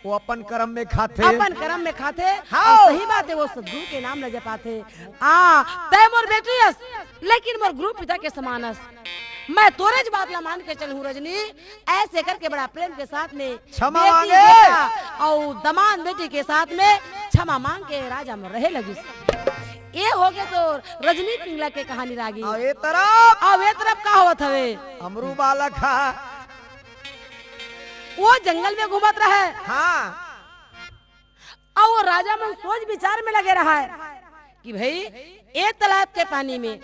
वो अपन करम में खाथे। अपन करम में खाथे। हाँ। अउ सही बात हे, वो सतगुरु के नाम ला जपाथे। हाँ, तै मोर बेटी अस, लेकिन मोर गुरु पिता के समान अस। मैं तोरेच बात ला मान के चलहूँ रजनी, अइसे करके बड़ा प्रेम के साथ में क्षमा बेटी, मांगे। बेटा अउ दमांद बेटी के साथ में क्षमा मांग के राजा में रहे लगिस। ए होगे तो रजनी पिंगला के कहानी रागी। अउ ए तरफ? अउ ए तरफ का होवत हवे? अमरू बालक हा। वो जंगल में घूमत रहय। हाँ। अउ वो राजा मन सोच विचार में लगे रहय कि भई ये तालाब के पानी में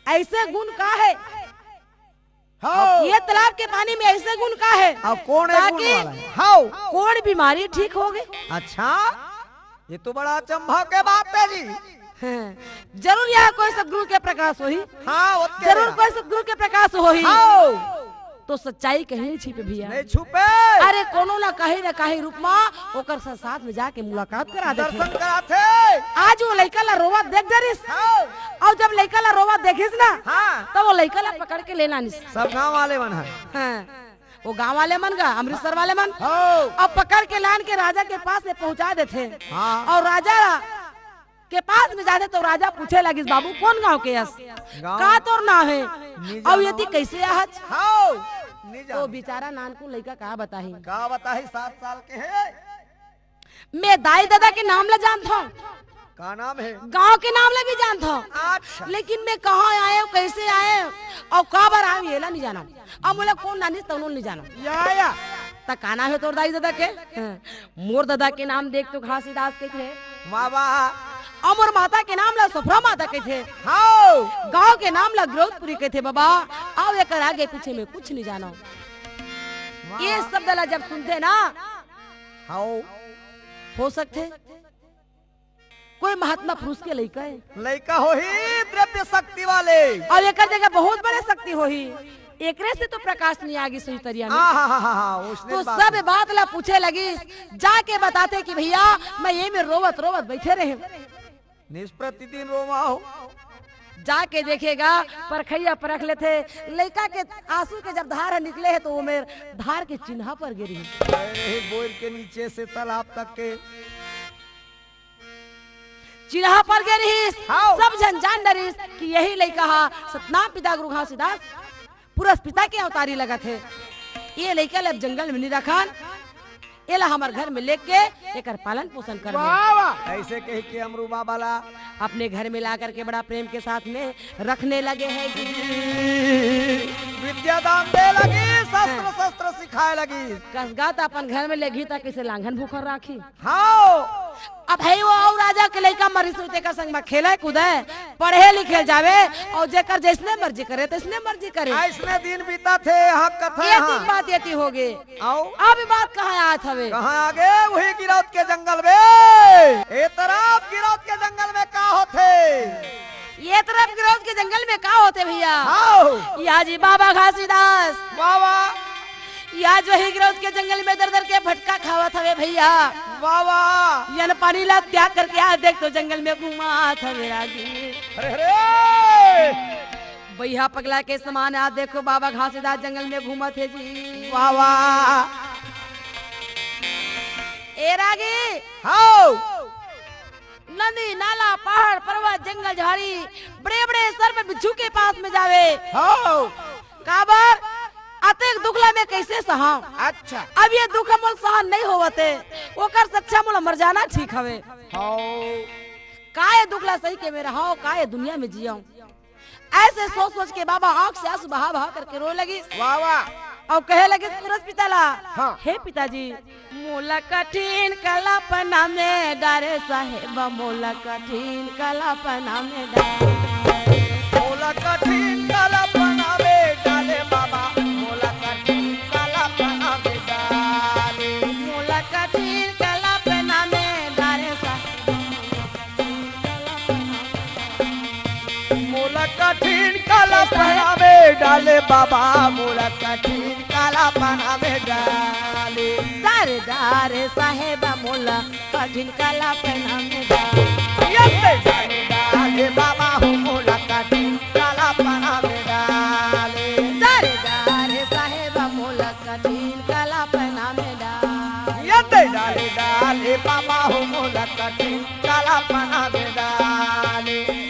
ऐसे गुण का है? हाँ। ये तालाब के पानी में ऐसे गुण का है? अब कौन है गुण ताकि वाला है? हाँ। कोढ़ बीमारी ठीक होगे। अच्छा, ये तो बड़ा अचंभा के बात है जी। हाँ, जरूर यहाँ कोई सतगुरु के प्रकाश होही। हाँ, ओतके जरूर बेरा। कोई सतगुरु के प्रकाश होही। हाँ। तो सच्चाई कहीं नहीं छिपे भैया। नहीं छुपे। अरे कोनो ना कहीं ना कहीं रूप मा ओकर साथ, साथ में जाके मुलाकात करा देथे। दर्शन कराथे। आज वो लइका ला रोवत देख डरिस। हाँ। अउ जब लइका ला रोवत देखिस ना, हाँ। तब वो लइका ला पकड़ के ले लानिस। सब गांव वाले मन है। हाँ। वो गांव वाले मन गा, अमृतसर वाले मन। हाँ। अब पकड़ के लान के राजा के पास में पहुंचा देथे। हाँ। अउ राजा के पास में जाथे तो राजा पूछे लगिस, "बाबू, कौन गांव के अस? गांव का तोर नाम है? नहीं अउ जानव। एती कैसे आहच?" हाँ, नहीं तो जानव। बेचारा नानकुन लइका का बताही? का बताही, सात साल के है। मैं दाई ददा के नाम ला जानथव। का नाम है? गांव के नाम ला भी जानथव। अच्छा। लेकिन मैं कहाँ आए हूँ, कैसे आए हूँ अउ काबर आए हूँ, एला नहीं जानव। अब मोला कोन नानिस तउनो नहीं जानव। या, या। त का नाम है तोर दाई ददा के? हाँ। मोर ददा के नाम देख तो घासीदास कहिथे। वाह, वाह। अउ मोर माता के नाम ला सफरा माता कहिथे। हाँ। गांव के नाम ला गिरौदपुरी कहिथे बाबा। अउ एकर आगे पीछे में कुछ नहीं जानव। वाह। ये शब्द ला जब सुनथे ना, हाँ। हो सकथे कोई महात्मा पुरुष के लइका है। लइका होही द्रव्य शक्ति वाले। अउ एकर जगह बहुत बड़े शक्ति होही। एकरे से तो प्रकाश नहीं आगिस उही तरिया में। हाँ, हाँ, हाँ, हाँ, हाँ, उसने तो बात सब है। बात ला पूछे लगिस, जाके बताथे कि भैया, मैं ये में रोवत रोवत बैठे रहेंव। निस प्रतिदिन रोवा हो। जाके देखेगा, परखइया परख लेथे, लइका के आंसू के जब धार ह निकले हे, तो वो मेर धार के चिन्हा पर गे रिहिस। अरे, बोर के नीचे से तालाब तक के चिन्हा पर गे रिहिस। हाँ। सब झन जान डरिस कि यही लइका ह सतनाम पिता गुरु घासीदास पुरस पिता के अवतारी लगत हे। ये लइका ल अब जंगल में नहीं रखन, एला हमर घर में लेके एकर पालन पोषण करबे। वाह, वाह। ऐसे कह के अमरू बाबा ला अपने घर में ला करके बड़ा प्रेम के साथ में रखने लगे हैं जी। विद्या दान दे लगी, शस्त्र हाँ। शस्त्र सिखाए लगी। कसगा त अपन घर में लेगी त किसे लांघन भूखन राखी। हाँ। अब हे वो अउ राजा के लइका मरिस तेकर संग में खेले कूदे, पढ़े लिखे जावे, अउ जेकर जैसने मर्जी करे, तैसने मर्जी करे। अइसने दिन बीतत हे, यहाँ कथा ये यहाँ। तीन बात ये ती हो गे। अउ? अब बात कहाँ आत हवे? कहाँ आगे? वही गिरौद के जंगल में। ए तरफ गिरौद के जंगल में का होथे? ये तरफ गिरौद के जंगल में का होथे भैया? हाँ। या जी बाबा घासीदास। वाह, वाह। या जो ही गिरौद के जंगल में दर दर के भटका खावत हवे भैया। वाह, वाह। यन पानी ला त्याग करके आज देख तो जंगल में घूमत हवे रागी। अरे, अरे। बइहा पगला के समान आज देखो बाबा घासीदास जंगल में घूमत हे जी। वाह, वाह। ए रागी। हाँ। नदी, नाला, पहाड़, पर्वत, जंगल, झाड़ी, बड़े-बड़े सर्प बिच्छू के पास में जावे। हाँ। काबर? अतेक दुख ला मैं कैसे सहां? अच्छा। अब ये दुख मोल सहन नहीं होवत हे, ओकर से अच्छा मोला मर जाना ठीक हवे। हाँ। का ये दुख ला सही के मैं रहंव, का ये दुनिया में जियंव? ऐसे सोच सोच के बाबा आंख से आंसू बहा बहा करके रोए लगिस। वाह, वाह। अउ कहे लगिस पुरस पिता ला, हाँ। हे पिताजी, मोला कठिन कल्पना में डारे साहेब, मोला कठिन कल्पना में डारे। मोला कठिन कल्पना में डारे बाबा, मोला कठिन कल्पना में डारे। मोला कठिन कल्पना में डारे साहेब। मोला कठिन कल्पना में डाले बाबा, मोला कठिन कल्पना में डाले। डारे डारे साहेब मोला कठिन कल्पना में डाले। ये ते डारे डाले बाबा हो, मोला कठिन कल्पना में डाले। डारे डारे साहेब मोला कठिन कल्पना में डाले। ये ते डाले डाले बाबा हो, मोला कठिन कल्पना में डाले।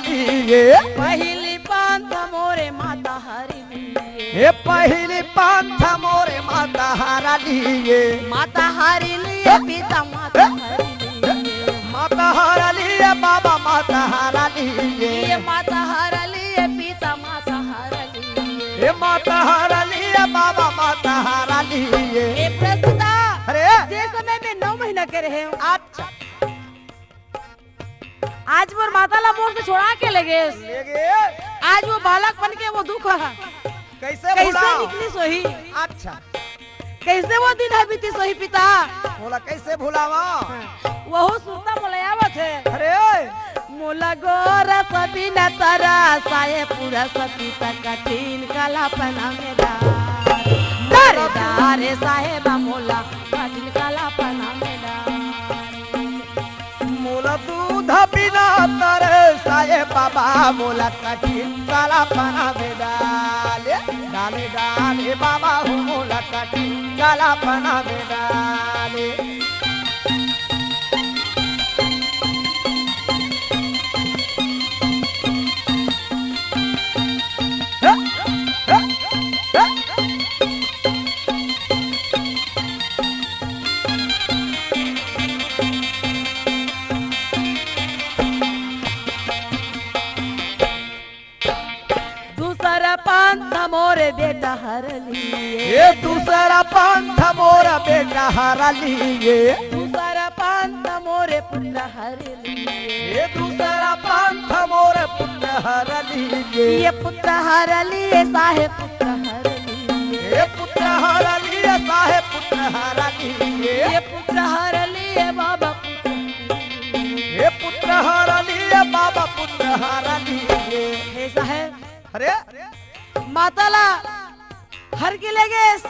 लिए। पहिली पंथ मोरे माता हरि लिए। हे पहिली पंथ मोरे माता हरि लिए। माता हरि लिए पिता माता हरि लिए। माता हरि लिए बाबा माता हरि लिए। ये माता हरि लिए पिता माता हरि लिए। हे माता हरि लिए बाबा माता हरि लिए। ए प्रस्तुता, अरे। जे समय में नौ महीना के रहे हो। अच्छा। आज मोर माता ला मोर से छोड़ा के ले गेस। ले गे। आज वो बालक बन के वो दुख ह। कैसे कैसे भुलाओ? निकलिस होही? अच्छा। कैसे वो दिन ह बीतिस होही पिता? मोला कैसे भुलावा? हाँ। वहू सुरता मोला आवत हे। अरे ओए। मोला गोरस बिन तरस आए पुरस पिता कठिन कलापना में डार। डारे डारे साहेब मोला कठिन कलापना में डार। मोला दूध बिना तरस आए बाबा, मोला कठिन कलापना में डाले, डाले, डाले बाबा हो, मोला कठिन कलापना में डाले। दूसरा पंथ मोरे बेटा हर लिए। ये दूसरा पंथ मोर बेटा हर लिए। दूसरा पंथ मोरे पुत्र हर लिए। ये दूसरा पंथ मोर पुत्र हर लिए। ये पुत्र हर लिए साहेब पुत्र हर लिए। ये पुत्र हर लिए साहेब पुत्र हर लिए। ये पुत्र हर लिए बाबा पुत्र हर लिए। ये पुत्र हर लिए बाबा पुत्र हर लिए। हे साहेब, अरे? माता ला हर के ले गेस,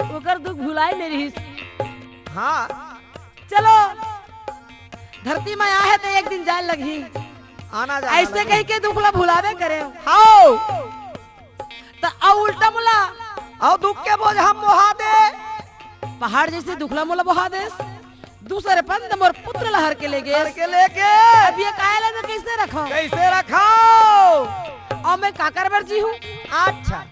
ओकर दुख भुलाए नइ रहिस। हाँ। चलो, धरती में आहे त एक दिन जाए लगही। आना जाना ऐसे लगही। कहि के दुख ला भुलावे करे। हाओ। त अउ उल्टा मोला। अउ दुख के बोझ हम बोहा दे। पहाड़ जैसे दुख ला मोला बोहा देस। दूसरे पंथ मोर पुत्र ला हर के ले गेस। हर के लेके। अब ये काया ला मैं कैसे रखूं? कैसे रखो? अउ मैं काकर बर जीहूं? अच्छा।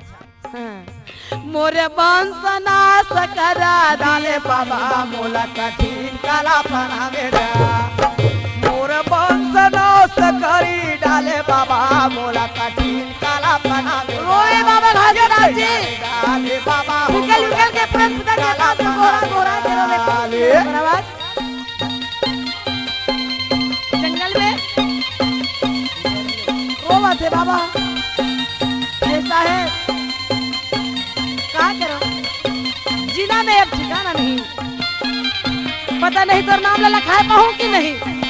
हाँ। मोर वंश नाश करा डाले बाबा मोला कठिन कलापना में डार। मोर वंश नाश करी डाले बाबा मोला कठिन कलापना में रोए डार। बाबा घासीदास जी। डाले बाबा हो निकल, मोला निकल के कठिन प्रश्न के पात्र कलापना गोरा, में गोरा के रोवे। डाले। धन्यवाद। जंगल में रोवत हे बाबा। ऐसा है, का करो? जीना में अब ठिकाना नहीं। पता नहीं तोर नाम ला लखाए पाहूं कि नहीं।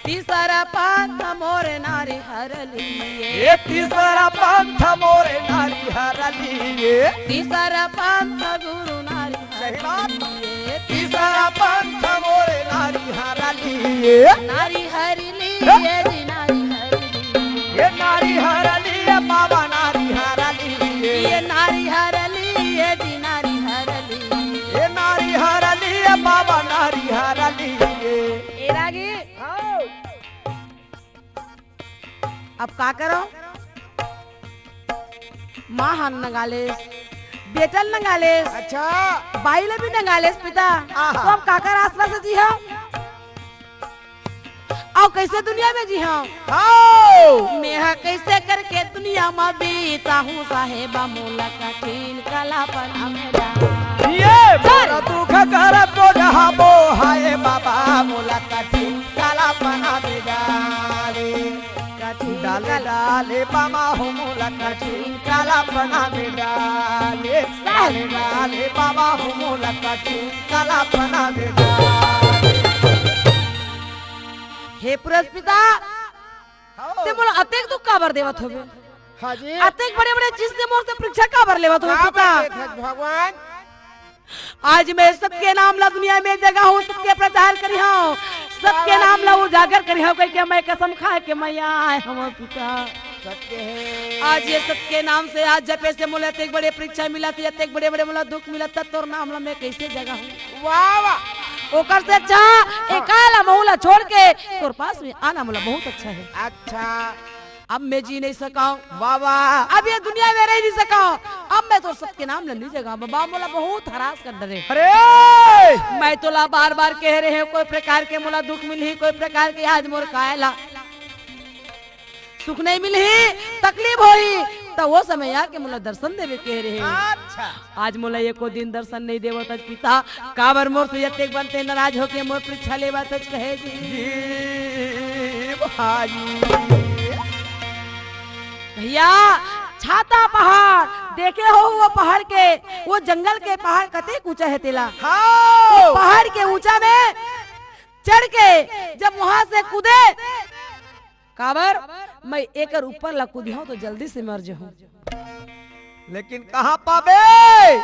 तीसरा पंथ मोर नारी हर लिए। ये तीसरा पंथ मोर नारी हर लिए। तीसरा पंथ गुरु नारी हर सही बात। लिए। तीसरा पंथ मोर नारी हर लिए। नारी हर लिए जी, नारी हर लिए। ये नारी हर लिए, बाबा नारी हर लिए। ये नारी हर लिए जी, नारी हर लिए। ये नारी हर लिए, बाबा नारी हर लिए। ए रागी। आओ। अब का करो? माँ हन नंगालेस, बेटल नंगालेस, अच्छा। बाई ले भी नंगालेस पिता। आहा। तो अब काकर आसरा से जी हम? अउ कैसे दुनिया में जी हम? हाओ। मेहा कैसे करके दुनिया में बीता हूँ साहेबा मोला कठिन कलापना में डार। ये मोर दुख करत बोझ हाबो हाय बाबा मोला कठिन कलापना में डाले। कठिन डाले, कल- डाले बाबा हो मोला कठिन कलापना में डाले। डाले, डाले बाबा हो मोला कठिन कलापना में डाले। हे पुरस पिता, हाओ। ते मोला अतेक दुख काबर देवत होबे? हाँ जी। अतेक बड़े-बड़े चीज से मोर से परीक्षा काबर लेवत होबे काबर पिता? लेत हस भगवान? आज मैं सबके नाम ला दुनिया में जगाहूँ, सबके प्रचार करिहूँ, सबके नाम ला उजागर करिहूँ, कहिके मैं कसम खा के मैं आए हूँ पिता। सत्य है। आज ये सबके नाम से आज जपे से मोला अतेक बड़े परीक्षा मिलत हे, अतेक बड़े-बड़े मोला दुख मिलत हे, तोर नाम ला मैं कैसे जगाहूँ? वाह, वाह। ओकर से अच्छा, ए काला महू ला छोड़ के तोर पास में आना मोला बहुत अच्छा हे। अच्छा। अब मैं जी नहीं सकंव। वाह, वाह। अब ये दुनिया में रह नहीं सकंव। अब मैं तोर सत के नाम ला नहीं जगांव। बाबा मोला बहुत हरास कर डरे। अरे! मैं तोला बार-बार कह रहे हंव, कोई प्रकार के मोला दुख मिलही, कोई प्रकार के आज मोर काय ला सुख नहीं मिलही, तकलीफ होही, त वो समय आके मोला दर्शन देवे कह रहे। अच्छा। आज मोला एको दिन दर्शन नहीं देवत हस पिता, काबर मोर से अतेक बनते नाराज होके मोर परीक्षा लेवत हस कहे जी। जी भाई। भैया, छाता पहाड़ देखे हो, वो पहाड़ के, वो जंगल के पहाड़ कतेक ऊंचा हे तेला। हाँ। वो पहाड़ के ऊंचा में चढ़ के जब वहां से कूदे, काबर मैं एकर ऊपर ला कूदिहंव तो जल्दी से मर जहूं। लेकिन कहां पाबे?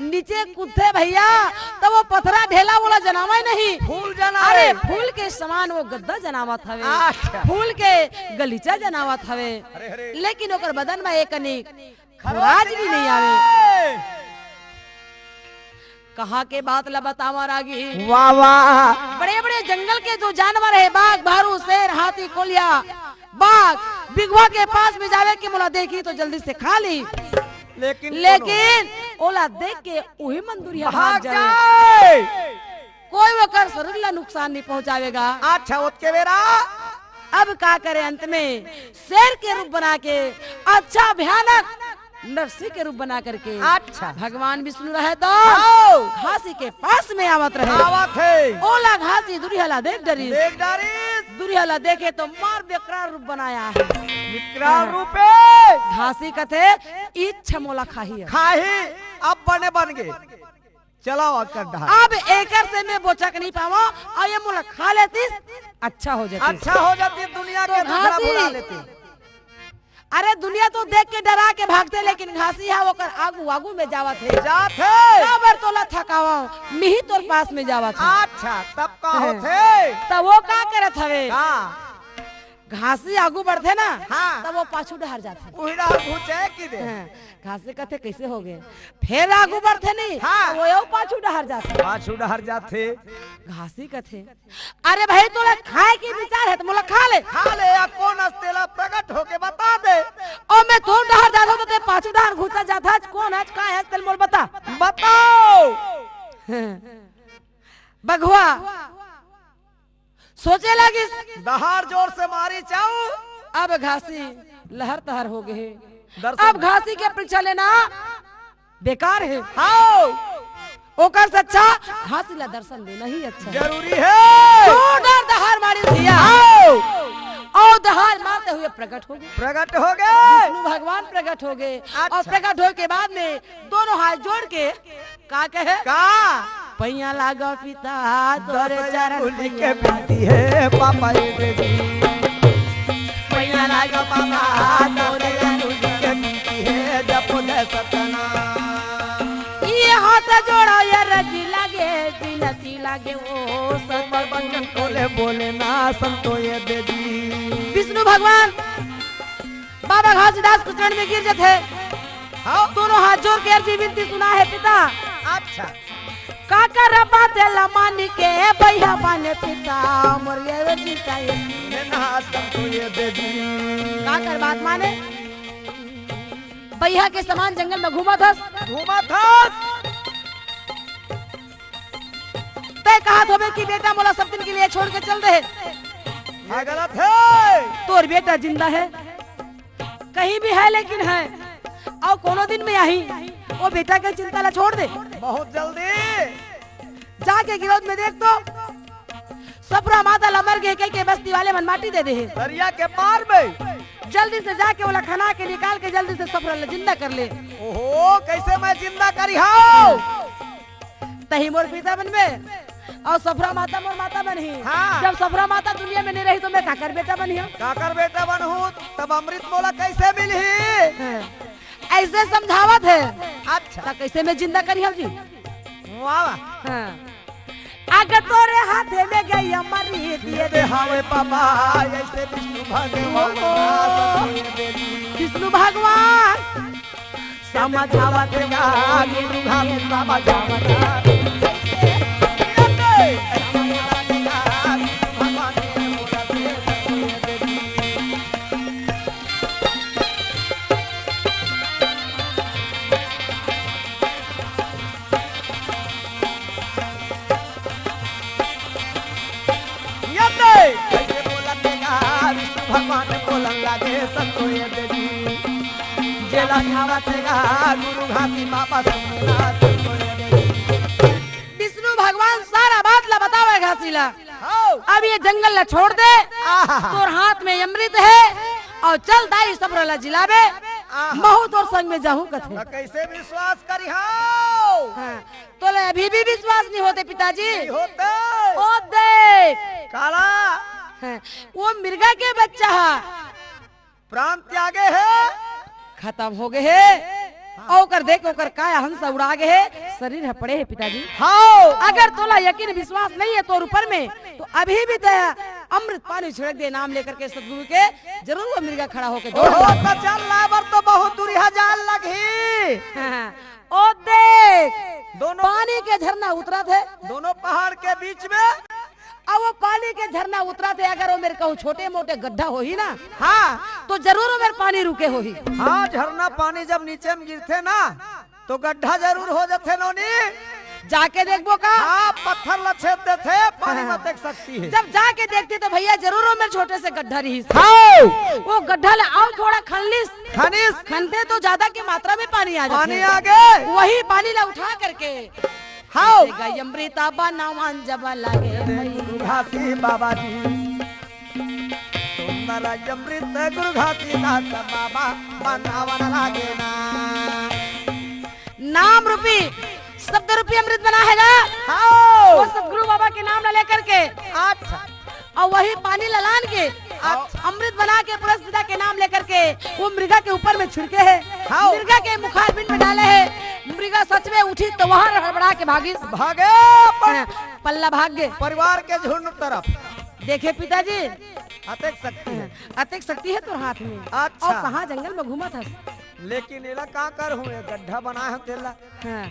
नीचे कूदथे भैया, त वो पथरा ढेला मोला जनावय नहीं। फूल जनावय। अरे फूल के समान वो गद्दा जनावत हवे। अच्छा। फूल के गलीचा जनावत हवे। अरे, अरे। लेकिन ओकर बदन में एक कनी खरोच भी नहीं आवे। कहां के बात ला बतावंव रागी। वाह, वाह। बड़े-बड़े जंगल के जो जानवर हे, बाघ, भालू, शेर, हाथी, कोलिया, बाघ, बिघवा के पास में जावे के मोला देखही तो जल्दी से खा लिही। लेकिन लेकिन ओला देख के उही मन दुरिहा भाग भाग जावे। जाए। कोई ओकर शरीर ला नुकसान नहीं पहुंचावेगा। अच्छा, ओतके बेरा? अब का करे, अंत में शेर के रूप बना के अच्छा भयानक नरसिंह के रूप बना करके अच्छा। भगवान विष्णु रहे तो आओ। घासी के पास में आवत रहे। आवत हे। ओला घासी दुरिहा ला देख डरिस। देख डरिस। दुरिहा ला देखे तो मार बेकराल रूप बनाया हे। विकराल रूपे। घासी कथे, "इच्छा मोला खाही है।" खाही, अब बने बन गे। चलाओ आकर डहार। अब एकर से मैं बोचक नहीं पावंव, अउ ये मोला खा लेतिस, अच्छा हो जातिस। अच्छा हो जातिस, दुनिया तो के दुखड़ा घासी। भुला लेतिस। अरे दुनिया तो देख के डरा के भागथे, लेकिन घासी हा ओकर आगू आगू में जावत हे। जात हे। काबर तोला थकावंव, मिही तोर पास में जावत हे। अच्छा, तब का हैं। होथे? तब वो का करत हवे? का? घासी आगू बढ़थे ना, हाँ। तब वो पाछू डहर जाथे। उही डहर घुचे कि दे। हाँ, घासी कथे, "कैसे हो गे?" फेर आगू बढ़थे नहीं, हाँ। तब वो यो पाछू डहर जाथे। पाछू डहर जाथे। घासी कथे, "अरे भाई, तोला खाए के विचार हे त मोला खा ले।" खा ले, या कोन अस तेला प्रगट होके बता दे। अउ मैं तोर डहर जाथंव त ते पाछू डहर घुचा जाथस, कोन हस, का हस, तेला मोला बता। बताओ। बघवा सोचे लागिस। डहार जोर से मारिस चाऊ। अब घासी लहर तहर हो गे हे। दर्शन अब घासी के परीक्षा लेना बेकार हे। हाओ। ओकर से अच्छा घासी ला दर्शन देना ही अच्छा हे। जरूरी हे। जोरदार डहार मारिस भैया। हाओ। अउ डहार मारते हुए प्रगट हो गे। प्रगट हो गे। विष्णु भगवान प्रगट हो गे। अच्छा। अउ प्रगट होए के बाद में दोनों हाथ जोड़ के का कहे? का? पैया लागो पिता तोरे दस चरण अंगुली के पैया बिनती हे पापा ये दे दी। पैया लागो पापा तोरे अंगुली के बिनती हे जपो दे सतना। ये हाथ जोड़ो ये रजी लागे बिनती लागे ओ सत बचन बोले बोले ना संतो ये दे दी। विष्णु भगवान बाबा घासीदास के चरण में गिर जाथे। हाँ। दोनों हाथ जोड़ के अर्जी विनती सुना हे पिता। अच्छा। काकर बात ला मानी के बइहा बने पिता, मोर ये चिंता ये। मैं ना संतो ये दे दी। काकर बात माने? बइहा के समान जंगल में घूमत हस। घूमत हस। तैं कहत होबे कि बेटा मोला सब दिन के लिए छोड़ के चल दे। ये गलत हे। तोर बेटा जिंदा हे, कहीं भी हे, लेकिन हे, अउ कोनो दिन में आही। वो बेटा के चिंता ला छोड़ दे। बहुत जल्दी। जाके गिरौद में देख तो, सफरा माता ला मर गे कहिके बस्ती वाले मन माटी दे दे हे। दरिया के पार में। जल्दी से जाके ओला खना के निकाल के जल्दी से सफरा ला जिंदा कर ले। ओहो, कैसे मैं जिंदा करिहौं? तहीं मोर पिता बनबे, अउ सफरा माता मोर माता बनही। हाँ। जब सफरा माता दुनिया में नहीं रही, तो मैं काकर बेटा बनिहौं? काकर बेटा बनहूँ, तब अमृत मोला कैसे मिलही? हाँ। ऐसे समझावत हे। अच्छा। त कैसे मैं जिंदा करिहौं जी? वाह, वाह। हाँ। अगर तोरे हाथे में गई अमृत ये दे हावे बाबा, ऐसे विष्णु भगवान। विष्णु भगवान। समझावत गा गुरु हम समझावत। जेला खावत हे गा गुरु घासी बाबा सोमनाथ। विष्णु भगवान सारा बात ला बतावे घासी ला। हौ। अब ये जंगल ला छोड़ दे, आहा। तोर हाथ में अमृत हे, अउ चल दाई सबरा ला जिलाबे, आहा। महूँ तोर संग में जाहूँ कथे। त कैसे विश्वास करिहौं? हाँ, तोला अभी भी विश्वास नहीं होते पिताजी? नहीं होते। ओ देख। काला। हाँ, वो मिर्गा के बच्चा हा। प्राण त्यागे हे। खतम हो गे हे। हाँ। ओकर देख, ओकर काया हंस उड़ा गे हे, शरीर ह पड़े हे पिताजी। हौ। अगर तोला यकीन विश्वास नहीं हे तोर ऊपर में, तो अभी भी ते अमृत पानी छिड़क दे नाम लेकर के सतगुरु के, जरूर वो मिर्गा खड़ा होके दौड़ ओहो, लगा। त चल लाबर तो बहुत दूरी हजार लगही। हाँ, हाँ। ओ देख, दोनों पानी के झरना उतरत हे। दोनों पहाड़ के बीच में। अब वो पानी के झरना उतरत हे, अगर वो मेर कहूँ छोटे मोटे गड्ढा होही ना, हाँ। तो जरूर वो मेर पानी रुके होही। हाँ, झरना पानी जब नीचे में गिरथे ना, तो गड्ढा जरूर हो जाथे नोनी। जाके देखबो का? हाँ, पत्थर ला छेद देथे, पानी हाँ। में देख सकती है। जब जाके देखती तो भैया जरूर वो मेर छोटे से गड्ढा रहिस। हाँ। वो गड्ढा ला अउ थोड़ा खनलिस। खनिस। खनते तो ज्यादा के मात्रा में पानी आ जाथे। पानी आ गे। वही पानी ला उठा करके हौ। घासी बाबा नाम जब लागे भैया। घासी बाबा जी। सुंदर अमृत गुरु घासीदास बाबा बनावन लागे ना। नाम रूपी, शब्द रूपी अमृत बना हे गा। हौ। वो सतगुरु बाबा के नाम ला लेकर के। अच्छा। अउ वही पानी ला लान के, अच्छा। अमृत बना के पुरस पिता के नाम लेकर के वो मृगा के ऊपर में छिड़के हे। हौ। मृगा के मुखारबिंद में डाले हे। मृगा सच में उठी तो वहाँ हड़बड़ा के भागिस। भागे अपन हाँ, पल्ला भाग गे। परिवार के झुंड तरफ। देखे पिताजी। अतेक शक्ति हे। अतेक शक्ति हे तोर हाथ में। अच्छा। अउ कहाँ जंगल में घूमत हस? लेकिन एला का करहूँ, ये गड्ढा बनाए हँव तेला। हाँ।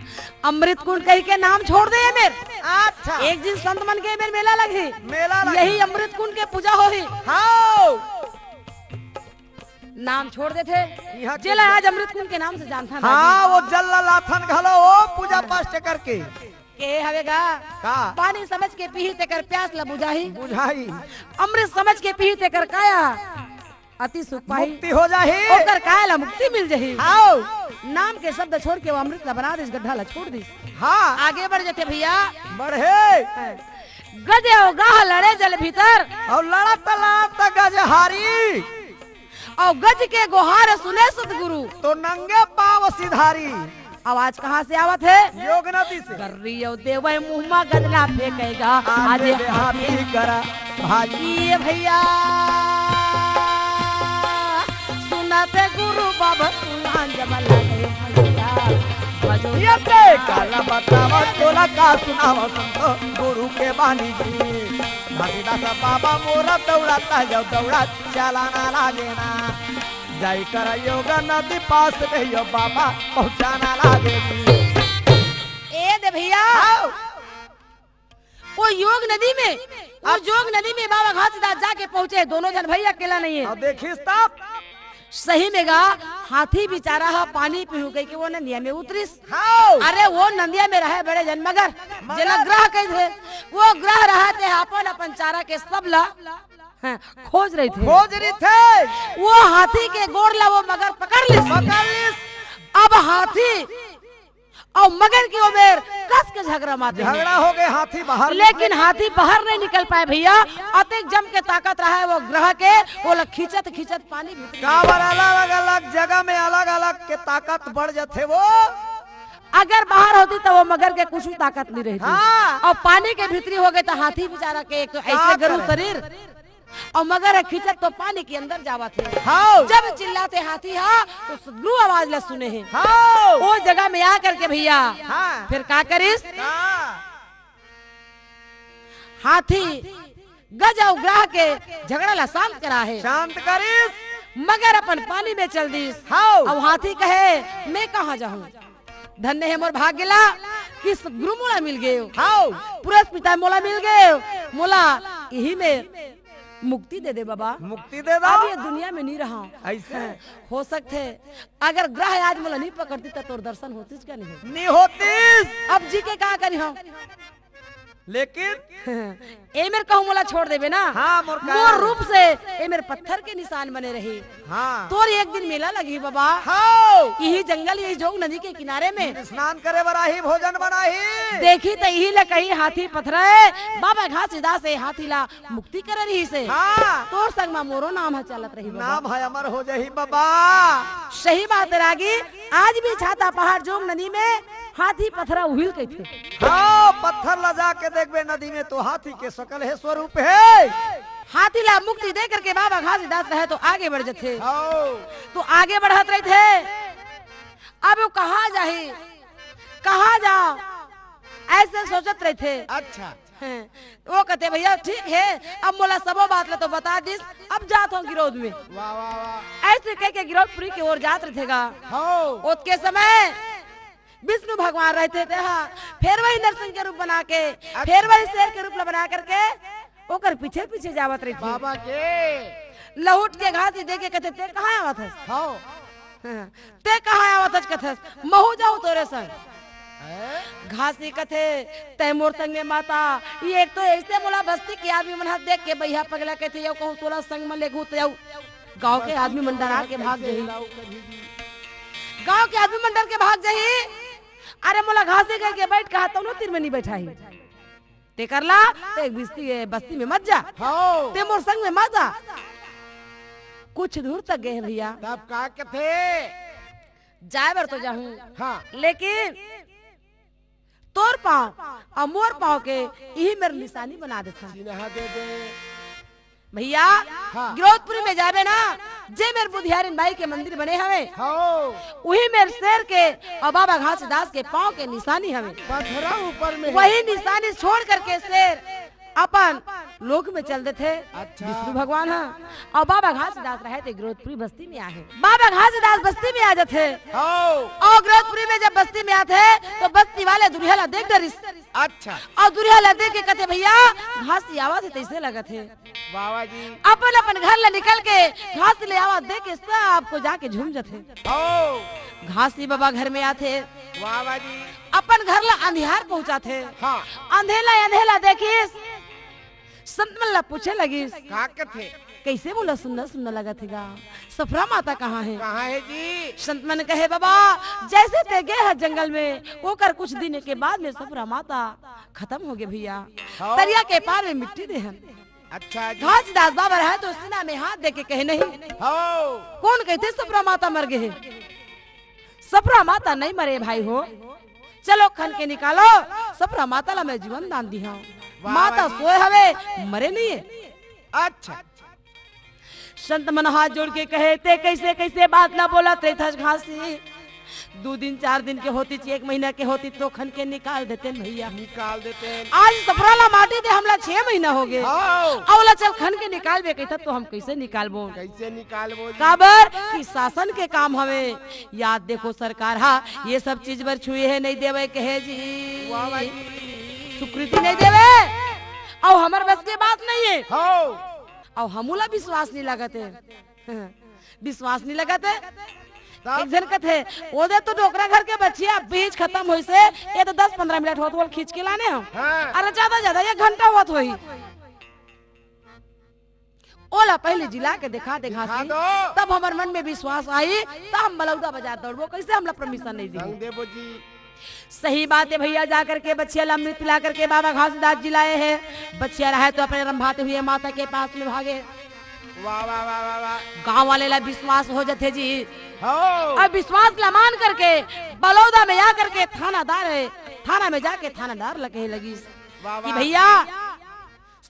अमृत कुंड कहि के नाम छोड़ दे ये मेर। अच्छा। एक दिन संत मन के मेर मेला लगही। मेला लगही। यही अमृत कुंड के पूजा होही। हौ। नाम छोड़ देथे। इहाँ के जेला आज अमृत कुंड के नाम से जानथन हाँ, दादी। वो जल ला लाथन घलो, वो पूजा पाठ करके। के हवे गा? का? पानी समझ के पीही तेकर प्यास ला बुझाही। बुझाही। अमृत समझ के पीही तेकर काया अति सुख पाही। मुक्ति हो जाही। ओकर काया ला मुक्ति मिल जाही। हौ। नाम के शब्द छोड़ के वो अमृत ला बना दिस, गड्ढा ला छोड़ दिस। हाँ। आगे बढ़ जाथे भैया। बढ़े। गज अउ गाह लड़े जल भीतर। अउ लड़त लड़त गज हारी। अउ गज के गोहार सुने सतगुरु। तो नंगे पाँव सिधारी। आवाज कहाँ से आवत हे? योग नदी से। गर्री अउ देवय मुँह मा गज ला फेंके गा। आज आज दे हाथी हाथी करा भाई। ये भैया, सुनत गुरु बाबा सुना जब लगे भैया। भजो ये ते काला बतावा तोला का सुनावा संत गुरु के बानी जी। घासीदास बाबा मोरा दौड़ाता जाओ, दौड़ा चलाना लागे ना। जाई कर योग नदी पास में यो बाबा पहुँचाना लागे जी। ए दे भैया। हाँ। वो योग नदी में, वो अब जोग नदी में बाबा घासीदास जाके पहुँचे, दोनों जन भैया अकेला नहीं है। अब देखिस तब। सही में गा, हाथी बिचारा ह पानी पीहू कहिके वो नंदिया में उतरिस। हाँ। अरे वो नंदिया में रहे बड़े जन मगर, मगर। जेला ग्रह कहिथे, वो ग्रह रहत हे अपन अपन चारा के सब ला, हाँ, खोज रहिथे। खोज रहिथे। वो हाथी के गोड़ ला वो मगर पकड़ लिस। पकड़ लिस। अब हाथी अउ मगर के ओमेर कस के झगरा मारथे। झगड़ा हो गे, हाथी बाहर लेकिन निकले। हाथी बाहर नहीं निकल पाए भैया, अतेक जम के ताकत रहा है वो ग्रह के, वो ला खींचत खींचत पानी भीतरी काबर अलग-अलग जगह में अलग-अलग के ताकत बढ़ जाथे वो। अगर बाहर होती तो वो मगर के कुछ ताकत नहीं रहती। हाँ। अउ पानी के भीतरी हो गे तो हाथी बेचारा के एक का ऐसे गरू करे? शरीर अउ मगर ह खींचत तो पानी के अंदर जावत हे। हाँ। जब चिल्लाथे हाथी हा, तो सतगुरु आवाज ला सुने हे। हाँ। ओ जगह में आ करके भैया, हाँ। फिर का करिस? का? हाथी गज अउ ग्रह के झगड़ा ला शांत करा हे। शांत करिस। मगर अपन पानी में चल दिस। हाँ। अउ हाथी कहे, "मैं कहाँ जाहूँ?" धन्य हे मोर भाग्य ला कि सतगुरु मोला मिल गेव। हाँ। पुरस पिता मोला मिल गेव। मोला इही में मुक्ति दे दे बाबा। मुक्ति दे दो। अब ये दुनिया में नहीं रहा। ऐसे? हो सकथे अगर ग्रह आज मोला नहीं पकड़ती त तोर दर्शन होतीस का नहीं होतीस? नहीं होतीस। अब जी के का करी हम? लेकिन ए मेर कहूँ मोला छोड़ देबे ना। हाँ, मोर का? मोर रूप से ए मेर पत्थर के निशान बने रही। हाँ। तोर एक दिन मेला लगही बाबा। हाँ। यही जंगल, यही जोंग नदी के किनारे में स्नान करे बर आही, भोजन बनाही। देखी त यही ला कही हाथी पथरा हे। बाबा घासीदास ए हाथी ला मुक्ति करे रहिसे। हाँ। तोर संग म मोरो नाम ह चलत रही बाबा। नाम ह अमर हो जाही बाबा। सही बात रागी, आज भी छाता पहाड़ जोंग नदी में हाथी पथरा उहिल कहिथे। हाँ, पत्थर ला जाके देखबे नदी में तो हाथी के शकल हे, स्वरूप हे। हाथी ला मुक्ति दे करके बाबा घासीदास रहे तो आगे बढ़ जथे। हाँ। तो आगे बढ़त रहिथे। अब वो कहाँ जाही, कहाँ जाओ, ऐसे सोचत रहिथे। अच्छा। हैं, वो कहते, "भैया ठीक है, अब मोला सबो बात ला तो बता दिस, अब जात हूँ गिरौद में।" वाह, वाह, वाह। ऐसे कह के गिरौदपुरी के ओर जात रहिथे गा। हाँ। ओतके समय विष्णु भगवान रहिथे तेहा, फेर वही नरसिंह के रूप बना के, अच्छा। फेर वही शेर के रूप ला बना करके ओकर पीछे पीछे जावत रहिथे। बाबा के। लहुट के घासी देखे कथे, "ते कहाँ आवत हस?" हाँ। हाँ। "ते कहाँ आवत हस?" कथस, "महू जाहूँ तोरे संग।" हैं? घासी कथे, "तै मोर संग में माता, ये एक तो ऐसे मोला बस्ती के आदमी मन ह देख के बइहा पगला कथे, यो कहूँ तोला संग में लेगहूँ त यो गाँव के आदमी मन डरा के भाग जाही। गाँव के आदमी मन डर के भाग जाही। अरे मोला घासी कह के बैठ कहा तौनो तीर में नहीं बैठाही। तेकर ला, ते बस्ती, बस्ती में मत जा। हाँ। ते मोर संग में मत जा।" कुछ दूर तक गए हे भैया। तब का कथे? जाए बर तो जाहूँ। हाँ। लेकिन तोर पाँव अउ मोर पाँव के इही मेर निशानी बना देथन। चिन्हा दे दे। भैया, हाँ। गिरौदपुरी में जाबे ना, जे मेर बुधियारिन बाई के मंदिर बने हवे, हाँ। उही मेर शेर के अउ बाबा घासीदास के पाँव के निशानी हवे। पथरा ऊपर में हे। वही निशानी छोड़ करके शेर अपन लोक में चल देथे। अच्छा। विष्णु भगवान ह अउ बाबा घासीदास रहे ते गिरौदपुरी बस्ती में आहे। बाबा घासीदास बस्ती में आ जथे। हाँ। अउ गिरौदपुरी में जब बस्ती में आथे तो बस्ती वाले दुरिहा ला देख डरिस। अच्छा। अउ दुरिहा ला देख के कथे, "भैया, घासी आवत हे, तइसे लगत हे।" बाबा जी। अपन अपन घर ला निकल के घासी ले आवत देख के सबको जाके झूम जथे। हाँ। घासी बाबा घर में आथे। बाबा जी। अपन घर ला अंधियार पहुंचाथे। हाँ। अंधेला अंधेला देखिस, संत मन ला पूछे लगिस, का कथे? "कइसे मोला सुन्ना सुन्ना लगत हे गा? सफरा माता कहाँ हे?" कहाँ हे जी? संत मन कहे, "बाबा, जैसे ते गे ह जंगल में, ओकर कुछ दिन के बाद में सफरा माता खतम हो गे भैया। हाँ। तरिया के पार में मिट्टी दे हन।" अच्छा जी। घासीदास बाबा रहे तो सीना में हाथ दे के कहे, "नहीं।" हाँ। कोन कहिथे सफरा माता मर गे हे? सफरा माता नहीं मरे भाई हो। चलो खन के निकालो, सफरा माता ला मैं जीवन दान दिहांव। वाह, माता वाह जी। सोए हवे, मरे नहीं हे। अच्छा। संत मन हाथ जोड़ के कहे, "ते कइसे कइसे बात ला बोलत रहिथस घासी? दू दिन चार दिन के होतिच, एक महीना के होतिच तो खन के निकाल देतेन भैया। निकाल देतेन। आज सफरा ला माटी दे हमला छह महीना हो गे। हाँ। अउ ओला चल खन के निकालबे कहिथस तो हम कइसे निकालबो?" कइसे निकालबो जी? काबर कि शासन के काम हवे। याद देखो सरकार हा ये सब चीज बर छुए हे नहीं देवे कहे जी। वाह, वाह जी। स्वीकृति नहीं देवे। अउ हमर बस के बात नहीं हे। हाँ। अउ हमू ला विश्वास नहीं लगत हे। विश्वास नहीं लगत हे। तब? एक झन कथे, "ओ दे तो डोकरा घर के बछिया, बीज खतम होइसे, ये तो दस पंद्रह मिनट होत होल खींच के लाने हम। हाँ। अरे ज्यादा ज्यादा एक घंटा होत होही। ओला पहले जिला के दिखा दे दिखा घासी, दो। तब हमर मन में विश्वास आही, तब हम बलौदा बाजार दौड़बो, कइसे हमला permission नहीं दी?" संग देबो जी। सही बात हे भैया, जा करके बछिया ला अमृत पिला करके बाबा घासीदास जिलाए हे। बछिया रहे तो अपने रंभाते हुए माता के पास में भागे। वाह, वाह, वाह, वाह, वाह। गांव वाले ला विश्वास हो जथे जी। हो। अब विश्वास ला मान करके बलौदा में आ करके थानादार हे, थाना में जाके थानादार ला कहे लगिस वाह, कि वाह। भैया,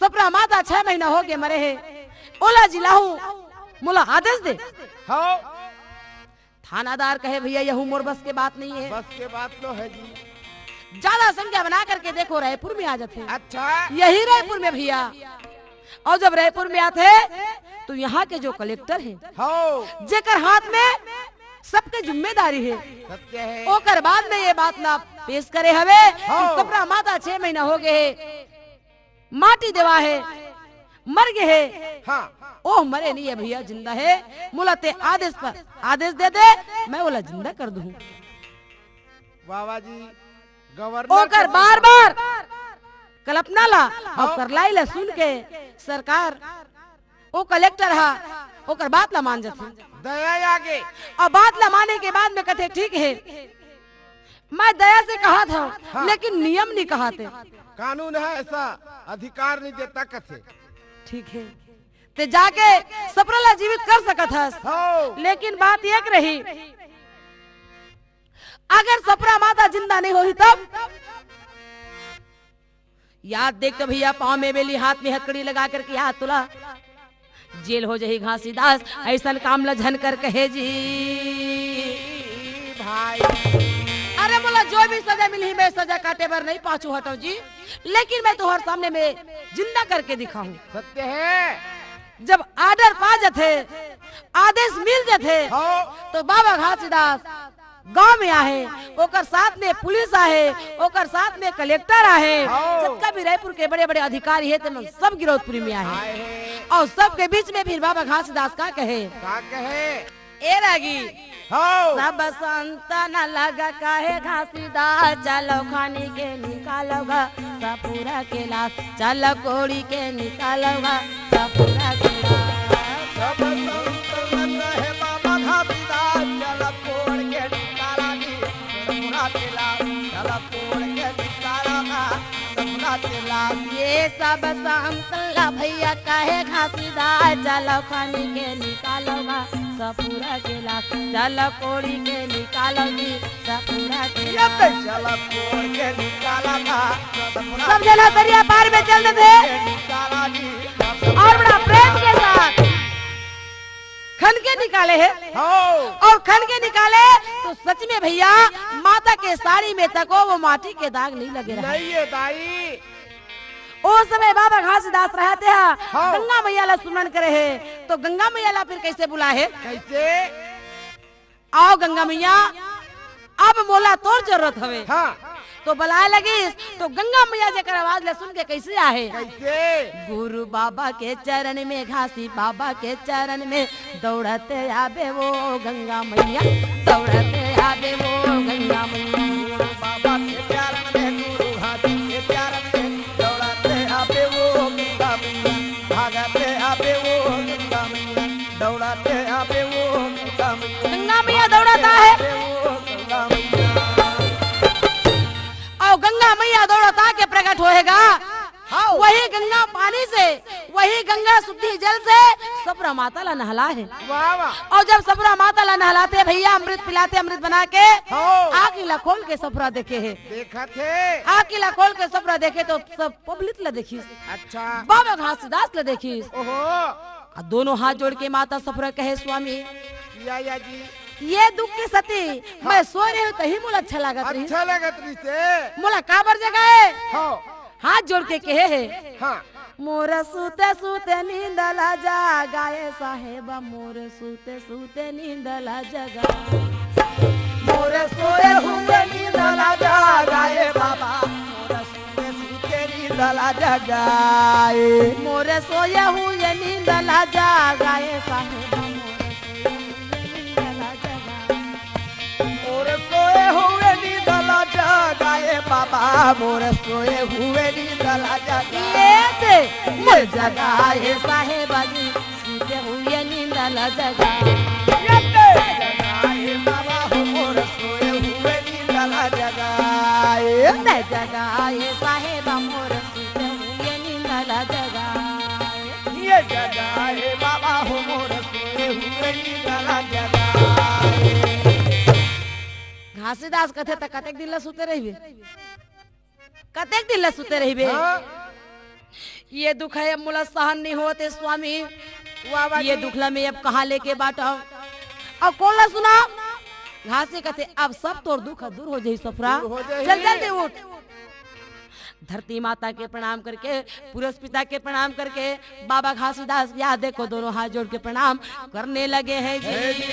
सफरा माता छह महीना हो गे मरे हे, ओला जिलाहूं, मोला आदेश दे। हो। थानादार कहे, "भैया, यहू मोर बस के बात नहीं हे।" बस के बात तो हे जी। ज्यादा संख्या बना करके देखो, रायपुर में आ जाथे। अच्छा। यही रायपुर में भैया। अउ जब रायपुर में आथे, तो यहाँ के जो कलेक्टर हे, हो। जेकर हाथ में सबके जिम्मेदारी हे, सत्य हे। ओकर बाद में ये बात ला पेश करे हवे कि हो। सफरा माता छह महीना हो गे हे, माटी देवा हे, मर गे हे। हाँ। ओह मरे नहीं हे भैया, जिंदा हे। मोला ते आदेश पर आदेश दे दे, मैं ओला जिंदा कर दूं। बाबा जी, गवर्नर ओकर के बार-बार कल्पना ला अउ हाँ। करलाई ला सुन के सरकार, ओ कलेक्टर हा ओकर बात ला मान जथे। दया आगे। अउ बात ला माने के बाद में कथे, "ठीक हे, मैं दया से कहत हंव, हाँ। लेकिन नियम नहीं कहत हे।" कानून हे, ऐसा अधिकार नहीं देता कथे। ठीक हे, ते जाके सफरा ला जीवित कर सकत हस। हाँ। लेकिन बात एक रही, अगर सफरा माता जिंदा नहीं होही तब? याद देख तो भैया, पाँव में बेली, हाथ में हथकड़ी लगा करके याद तुला जेल हो जाही घासीदास, ऐसन काम ला झन कर कहे जी। भाई। अरे मोला जो भी सजा मिलही, मैं सजा काटे बर नहीं पाछू हटंव जी, लेकिन मैं तुंहर सामने में जिंदा करके दिखाहूं। सत्य हे। जब order पा जथे, आदेश मिल जथे, हाँ। तो बाबा घासीदास गांव में आहे, ओकर साथ में पुलिस आहे, ओकर साथ में कलेक्टर आहे, हाँ। जतका भी रायपुर के बड़े-बड़े अधिकारी हे, तेमन सब गिरौदपुरी में आहे। आहे। अउ सबके बीच में फिर बाबा घासीदास का कहे? का कहे? ए रागी, हाँ। सब संतन लग कहे घासीदास, चलो खन के निकालो गा सफरा के लास, चलो कोड़ी के निकालो गा सफरा के लास। सब संतन लग कहे बाबा घासीदास, चलो कोड़ के निकाला नी सफरा के लास, चलो कोड़ के निकाला गा सफरा के लास। ये सब संतन ला भैया कहे घासीदास, चलो खन के निकालो गा सफरा के लास, चलो कोड़ी के निकालो जी सफरा के ये लास। तो चलो कोड़ के निकाला गा सफरा सब जना दरिया पार में चल देथे। के निकाला जी सफरा अउ बड़ा प्रेम के साथ खन के निकाले हे। हाँ। अउ खन के निकाले तो सच में भैया, माता के साड़ी में तको वो माटी के दाग नहीं लगे रहे। नहीं हे दाई। ओ समय बाबा घासीदास रहत हे, हाँ। गंगा मैया ला सुमरन करे हे, तो गंगा मैया ला फिर कैसे बुलाए हे? कैसे? आओ गंगा मैया, अब मोला तोर जरूरत हवे। हाँ। तो बलाए लगिस, तो गंगा मैया जेकर आवाज ला सुन के कैसे आहे? कैसे? गुरु बाबा के चरण में घासी, बाबा के चरण में दौड़त आबे वो गंगा मैया, दौड़त आबे वो गंगा मैया। बाबा के चरण में गुरु घासी के चरण में दौड़त आबे वो गंगा मैया, भागत आबे वो गंगा मैया, दौड़त आबे वो गंगा मैया। गंगा मैया दौड़त आहे। आबे वो गंगा मैया। अउ गंगा मैया दौड़त आके प्रकट होएगा। हाँ। वही गंगा पानी से, वही गंगा शुद्धि जल से सफरा माता ला नहला हे। वाह, वाह। अउ जब सफरा माता ला नहलाथे भैया, अमृत पिलाथे, अमृत बना के, हाँ। आँखी ला खोल के सफरा देखे हे। देखत हे। आँखी ला खोल के सफरा देखे तो सब पब्लिक ला देखिस। अच्छा। बाबा घासीदास ला देखिस। ओहो। अउ दोनों हाथ जोड़ के माता सफरा कहे, स्वामी, या, या जी। ये दुख के सती हाँ। मैं सोए रहेंव तही मोला अच्छा लागत रहिस। अच्छा लागत रहिस हे। मोला काबर जगाए? हाँ। हाथ जोड़ के कहे हे। हाँ। मोर सुते सुते नींद ला जगाए साहेब, मोर सुते सुते नींद ला जगाए। मोर सोए हुए नींद ला जगाए बाबा, मोर सुते सुते नींद ला जगाए। मोर सोए हुए नींद ला जगाए साहेब, मोर सोए हुए नींद ला जगाए। मोर सोए हुए नींद ला जगाए बाबा, मोर सोए हुए नींद ला जगाए। ये दे। ये जगाए साहेब जी, सुते हुए नींद ला जगाए। ये दे। जगाए बाबा हो, मोर सोए हुए नींद ला जगाए। ये जगाए साहेब, मोर सुते हुए नींद ला जगाए। ये जगाए बाबा हो, मोर सोए हुए नींद ला जगाए। घासीदास कथे, "त कतेक दिन ला सुते रहिबे? कतेक दिन ला सुते रहिबे? हाँ। ये दुख हे, अब मोला सहन नहीं होत हे, स्वामी। वाह, वाह ये जी। दुख ला मैं अब कहाँ लेके बांटंव? अउ कोन ला सुनांव?" घासी कथे, "अब सब तोर दुख दूर हो जाही, सफरा। दूर हो जाही। चल, जल्दी उठ।" धरती माता के प्रणाम करके, पुरुष पिता के प्रणाम करके, बाबा घासीदास, या देखो, दोनों हाथ जोड़ के प्रणाम करने लगे हैं जी। हे जी,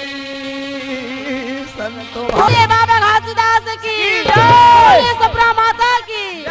संतो बोले बाबा घासीदास की, की जय। बोले सफरा माता की।